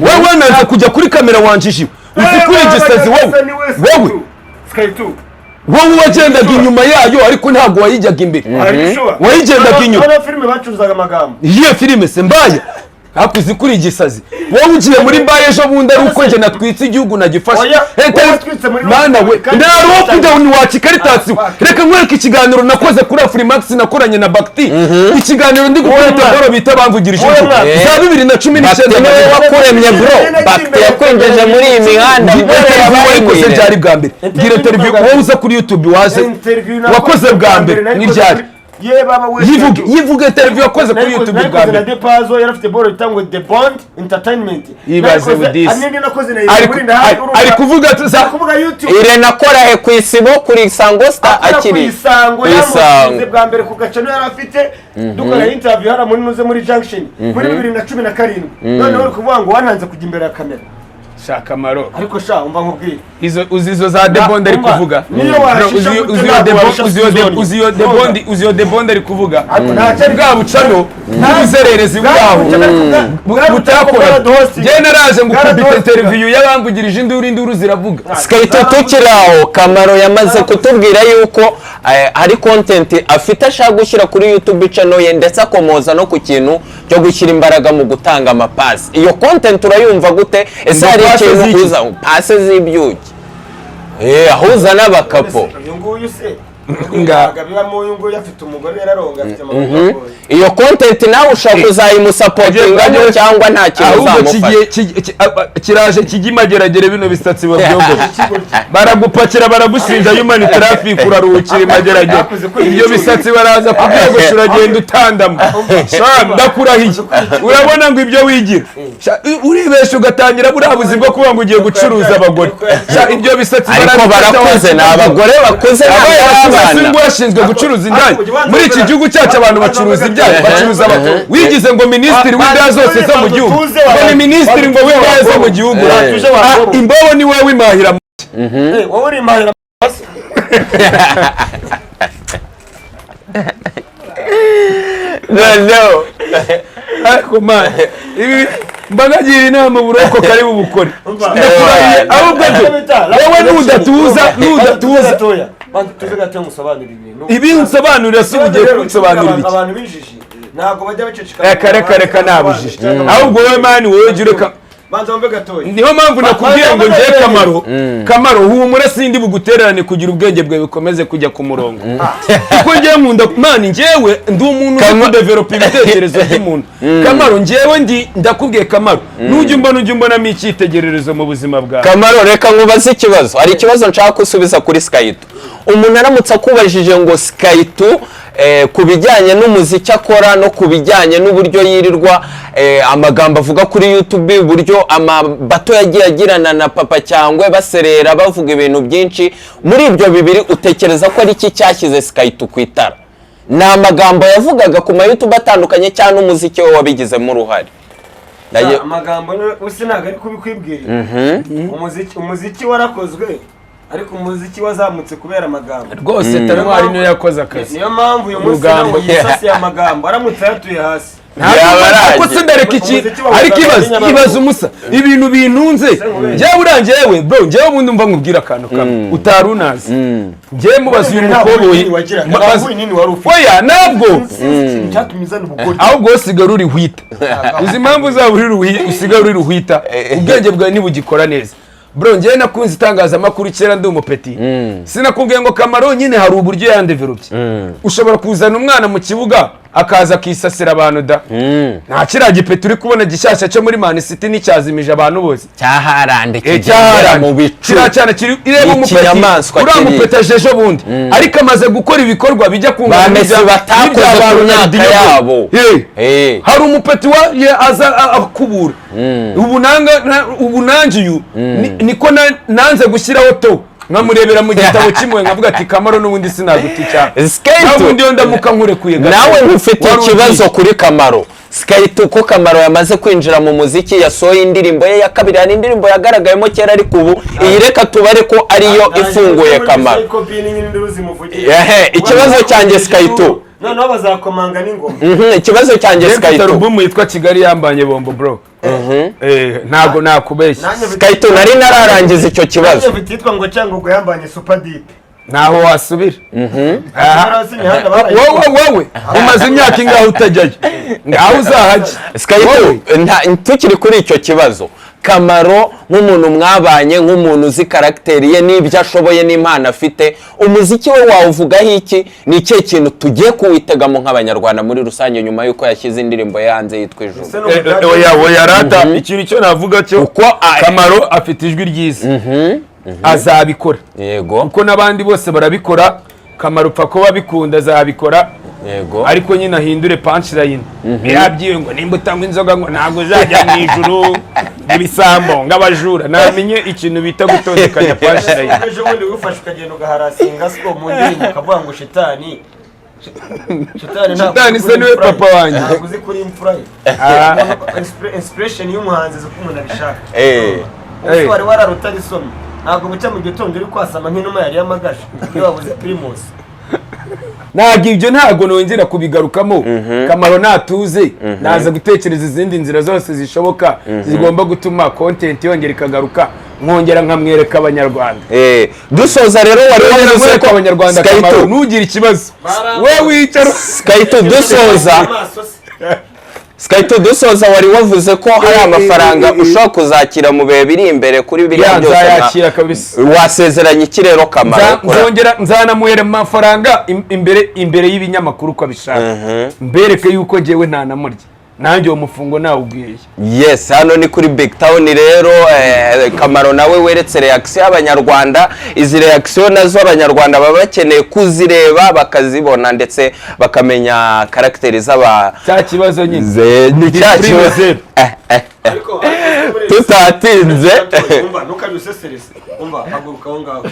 wowe nanze kujya kuri kamera wanjijiwe. Uzi kuri igisazi wowe, wowe, Sky2. Wowe wagendaga inyuma yayo, ariko ntabwo wayijyaga imbere, wayigendaga inyuma. Noneho filime bacuruzaga amagambo. Iyo filime se Mbaya? Ariko uzi kuri igisazi wowe, ugiye muri Mbaye ejo bundi ari uko njye natwitse igihugu nagifashe. Oya, Leta wowe watwitse muri Mana we, kandi- ndari wo kujya ni wakaritasi. Ah, fuck. Reka nkwereke ikiganiro nakoze kuri Afrimax, nakoranye na Bakti, ikiganiro ndi gukora boro bita Bamvugirije Wowe Induru mwana. za 2019. Bakti niwe wakuremye bro, Bakti yakwinjeje muri iyi mihanda bro. Interview wayikoze ryari bwa mbere? Gira interview wowe uza kuri YouTube waze Interview wakoze bwa mbere ni ryari? Ye baba we. Yivuge, yivuge interview wakoze kuri YouTube bwa Nayikoze na mbere. Depazo, yari afite boro yitwa ngo The Bond Entertainment. Ibaze Nayikoze- budisi. hari n'indi nakoze na Ari muri ndahari, urumva? Ari kuvuga ati Kuvuga YouTube. Irene akora he ku Isibo, kuri Isango Star? Akora ku Akiri Isango. ku Isango. Yamusize bwa mbere ku gacano yari afite, dukora interview hariya muri nuze muri junction muri 2017. Noneho uri kuvuga ngo wantanze kujya imbere ya kamera. Shaka amaro. Ariko sha, umva nkubwire. Izo uzi, izo za The Bond ari Umva, kuvuga. niyo washisha Uzi- gute uzi iyo ntabwo The Bond- warusha uzi iyo The- Suzoni. uzi iyo The Urumva? Bond, uzi iyo The Bond ari kuvuga. Ariko ntacyo ari- Bwa bucano n'ubuzererezi bwaho butakora. Njyewe naraje ngukubita interview y'Abamvugirije Induru, induru ziravuga. Sky2, tukiri aho, Kamaro yamaze kutubwira yuko hari content afite ashaka gushyira kuri YouTube channel ye, ndetse akomoza no ku kintu cyo gushyira imbaraga mu gutanga amapasi. Iyo content urayumva gute? Ese Ngo hari pase ikintu z'iki? uza pase z'ibyuki, aho uzana abakapo. Uyu nguyu se Nga. Bibamo, uyu nguyu afite umugore, yararonga, afite amaguru. Iyo content nawe ushobora kuzayimusapotingamo cyangwa nta kintu Ahubwo uzamufasha? kigiye kiraje kijya imageragere, bino bisatsi babyogoshe baragupakira, baragushinja human traffic, uraruhukira imageragere. Ibyo bisatsi baraza kubyogosha, uragenda utandama. Sha, ndakurahiye, urabona ngo ibyo wigira. Sha, uribesha ugatangira buriya buzima bwo kuvuga ngo ugiye gucuruza abagore. Sha, ibyo bisatsi Ariko barabifata. barakuze, ni abagore bakuze, ntabwo Abaye ari bakuze abana. singo yashinzwe gucuruza indaya muri iki gihugu cyacu. Abantu bacuruza ibyaha, bacuruza abagore. Wigize ngo minisitiri w'indaya zose zo mu gihugu, ngo ni minisitiri ngo w'indaya zo mu gihugu. Ah, imbobo ni wowe wimahira. Wowe uri imahira. Noneho Ariko man, ibi mba nagira inama buroko kari bubukore. Ndakurahiye, ahubwo byo wowe nudatuza, nudatuza. Banza tuze gatoya ngusobanurire ibintu. Ibi unsobanurira si ugiye kunsobanurira iki? Abantu bijiji ntabwo bajya baceceka. Reka, reka, reka, nabujije. Ahubwo wowe man, wowe jya ureka. Banza wumve gatoya. Niyo mpamvu nakubwiye ngo ngiye Kamaro, Kamaro, humura, sindi bugutererane kugira ubwenge bwawe bukomeze kujya ku murongo, kuko ngewe nkunda man, ngewe ndi umuntu uzi kudevelopa ibitekerezo by'umuntu. Kamaro, ngewe ndi ndakubwiye Kamaro, nujya umbona ujya umbonamo icyitegererezo mu buzima bwawe. Kamaro, reka nkubaze ikibazo. Hari ikibazo nshaka gusubiza kuri Sky2. Umuntu aramutse akubajije ngo Sky2, ku bijyanye n'umuziki akora no ku bijyanye n'uburyo yirirwa, amagambo avuga kuri YouTube, uburyo amabato yagiye agirana na Papa Cyangwe, baserera bavuga ibintu byinshi, muri ibyo bibiri utekereza ko ari iki cyashyize Sky2 ku itara? Ni amagambo yavugaga ku ma YouTube atandukanye cyangwa n'umuziki we wabigizemo uruhare? Amagambo usi ntabwo ari kubikwibwirira. Umuziki warakozwe, ariko umuziki wazamutse kubera amagambo. Rwose Tarantwari niyo yakoze akazi. Niyo mpamvu uyu munsi Urugambo. nawe yisasiye amagambo, aramutse ayatuye hasi. Yaba Ariko arangiye. se ndareka iki? Umuziki wawe Ariko ibaze, uzamenya. ibaze umusa ibintu bintunze njyewe urangiye. We bro, njyewe ubundi mva nkubwira akantu kamwe utari unazi. Njyewe mubaza uyu Ntabwo mukobwa nini wagiraga, ntabwo nini wari ufite. Oya, ntabwo. Sinzi ikintu cyatumye uzana ubugoryi. Ahubwo wowe usigara uri hwita. Uzi impamvu uzaba uri usigara uri ruhwita? Ubwenge bwawe ntibugikora neza. Bro, njyewe nakunze itangazamakuru kera ndi umupeti. Sinakubwiye ngo Kamaro nyine hari uburyo yandevelopye. Ushobora kuzana umwana mu kibuga. Akaza akisasira abantu da. Nta kiriya gipeti uri kubona gishyashya cyo muri Man City nticyazimije abantu bose? Cyaharande Eh, kigendera cyaharanye. mu bicu. Kiriya cyane kiri, ireba Ni umupeti. ikinyamaswa Uriya kiri. mupeti aje ejo bundi, ariko amaze gukora ibikorwa bijya kungana Ba Messi batakoze n'ibya ba ku myaka Ronaldinho. yabo. Eh. Hari umupeti wa ye aza akubura ubu nanga ubu nanjye uyu niko nanze gushyiraho to nkamurebera mu gitabo kimwe, nkavuga ati: "Kamaro, n'ubundi sinaguta icyaha." Skate. Nawe ubundi iyo ndamuka nkurekuye gato, Nawe ntufite wari ikibazo ugiye. kuri Kamaro Sky2, ko Kamaro yamaze kwinjira mu muziki, yasohoye indirimbo ye ya kabiri. Hari indirimbo yagaragayemo kera, ariko ubu iyi reka tubare ko ariyo ifunguye Kamaro. Ehe, ikibazo cyanjye, Sky2. Noneho bazakomanga n'ingoma. Ikibazo cyanjye, Njye mfite Sky2. alubumu yitwa Kigali Yambanye Bombo, bro. Ntabwo nakubeshya. Nanjye mfite- Sky2, nari nararangiza icyo kibazo. Nanjye mfite iyitwa ngo Cyangugu Yambanye Super Deep. Ntaho wasubira. Aha. Hasi imihanda barayikora. Wowe umaze imyaka ingahe utajyayo? Ngaho uzahajya. Sky2, tukiri kuri icyo kibazo, Kamaro nk'umuntu mwabanye, nk'umuntu uzi caractère ye n'ibyo ashoboye n'impano afite, umuziki we wawuvugaho iki? Ni ikihe kintu tugiye kuwitegamo nk'Abanyarwanda muri rusange nyuma y'uko yashyize indirimbo ye hanze yitwa Ijuru? Ese ni umudage? Oya, oya rata, ikintu cyo navuga cyo, Kuko Kamaro afite ijwi ryiza, azabikora kuko n'abandi bose barabikora. Kamaro upfa kuba bikunda, azabikora. Ariko nyine ahindure punchline yabyiwe ngo nimba utanywa inzoga ngo ntabwo uzajya mu ijuru, ibisambo ng'abajura. Namenye ikintu bita gutondekanya punchline. Ejo bundi wifashe ukagenda ugaharasinga siko mu ndirimbo, ukavuga ngo shitani, shitani ntabwo Shitani uzi se kuri niwe imfura ye. Papa wanjye. Ntabwo uzi kuri imfura ye. Ah. Inspiration y'umuhanzi uzi uko umuntu abishaka. Ubu Eh. wari wararutarisomye, ntabwo bucya mu gitondo uri kwasama nk'inuma yari yamagaje iyo wabuze Primus. Ntabwo ibyo, ntabwo nongera kubigarukamo. Kamaro natuze, naza gutekereza izindi nzira zose zishoboka zigomba gutuma content yongera ikagaruka, nkongera nkamwereka Abanyarwanda. Dusoza rero, wari Nkongera wavuze nkwereka ko Abanyarwanda. Sky2, Kamaro, ntugire ikibazo, we wicara. Sky2, dusoza. Amaso se. Sky2, dusoza, wari wavuze ko hari amafaranga ushobora kuzakira mu bihe biri imbere kuri biriya Ya, byose. nzayakira kabisa. Wasezeranye iki rero Kamaro? Nzongera nzanamuhera amafaranga imbere y'ibinyamakuru uko abishaka, mbereke yuko njyewe ntanamurya, nanjye uwo mufungo nawubwiye. Yes, hano ni kuri Big Town rero. Kamaro nawe weretse reaction y'Abanyarwanda. Izi reaction nazo Abanyarwanda baba bakeneye kuzireba, bakazibona, ndetse bakamenya caractère z'aba Cya kibazo nyine. Ni cya Discipline kibazo. zero. Ariko Tutatinze. Umva, ntukajye usesereza. Umva, haguruka aho ngaho.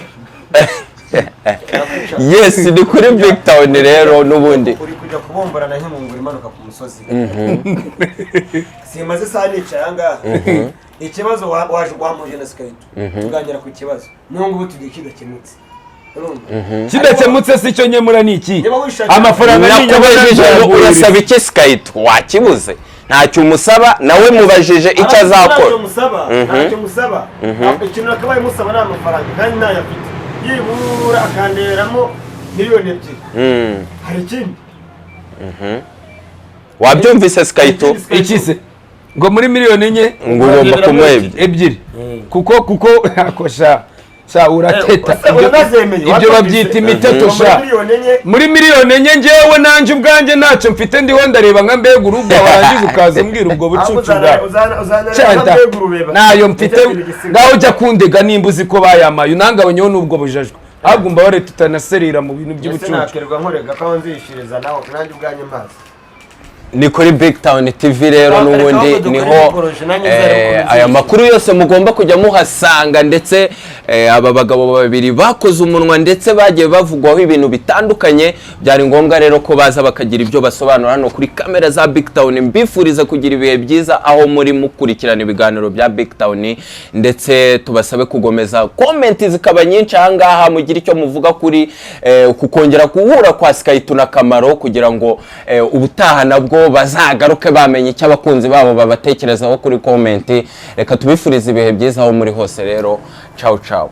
Yes, ni kuri Big Town rero n'ubundi. Uri kujya kubomborana nk'inkunguru imanuka ku musozi. Simaze isaha nicaye aha ngaha. Ikibazo waje wampuje na Sky2, tuganira ku kibazo, n'ubu ngubu tugiye kidakemutse. Urumva? Kidakemutse si cyo nkemura, ni iki? Niba wishakira- Amafaranga ni Nakubajije ngo urasaba iki Sky2, wakibuze. Ntacyo umusaba, nawe mubajije icyo azakora. Ntacyo musaba, ntacyo musaba. Ikintu nakabaye musaba ni amafaranga, kandi ntayo afite. Yibura akanderamo miliyoni 2. Hari ikindi? Wabyumvise, Sky2? Iki se? Ngo muri miliyoni 4? Ngo ugomba kumuha 2. 2, kuko ako sha sha urateta. Ese uranazemeye? Ibyo babyita imiteto Muri sha. miliyoni 4. Muri miliyoni 4, njyewe nanjye ubwanjye ntacyo mfite, ndiho ndareba nka mbega urugo, warangiza ukaza umbwira ubwo bucucu bwawe. Cyanta nayo mfite. Ngaho ujya kundega nimba uzi ko bayamaye, unangabanyeho n'ubwo bujajwe. Ahubwo mbabare tutanaserera mu bintu Ese by'ubucucu. Nakerwa nkorega ko aho nzishiriza nawe nanjye ubwanjye mpazi. Ni kuri Big Town TV rero. Reka N'ubundi ahubwo dukore niho imikoroje, nanjye nzarebe ukuntu aya nzishyura. makuru yose mugomba kujya muhasanga. Ndetse aba bagabo babiri bakoze umunwa, ndetse bagiye bavugwaho ibintu bitandukanye, byari ngombwa rero ko baza bakagira ibyo basobanura hano kuri kamera za Big Town. Mbifuriza kugira ibihe byiza aho muri mukurikirana ibiganiro bya Big Town, ndetse tubasabe kugomeza comment zikaba nyinshi ahangaha, mugire icyo muvuga kuri kukongera guhura kwa Sky2 na Kamaro, kugira ngo ubutaha nabwo bazagaruke bamenye icyo abakunzi babo babatekerezaho kuri comment. Reka tubifurize ibihe byiza aho muri hose rero. Ciao ciao.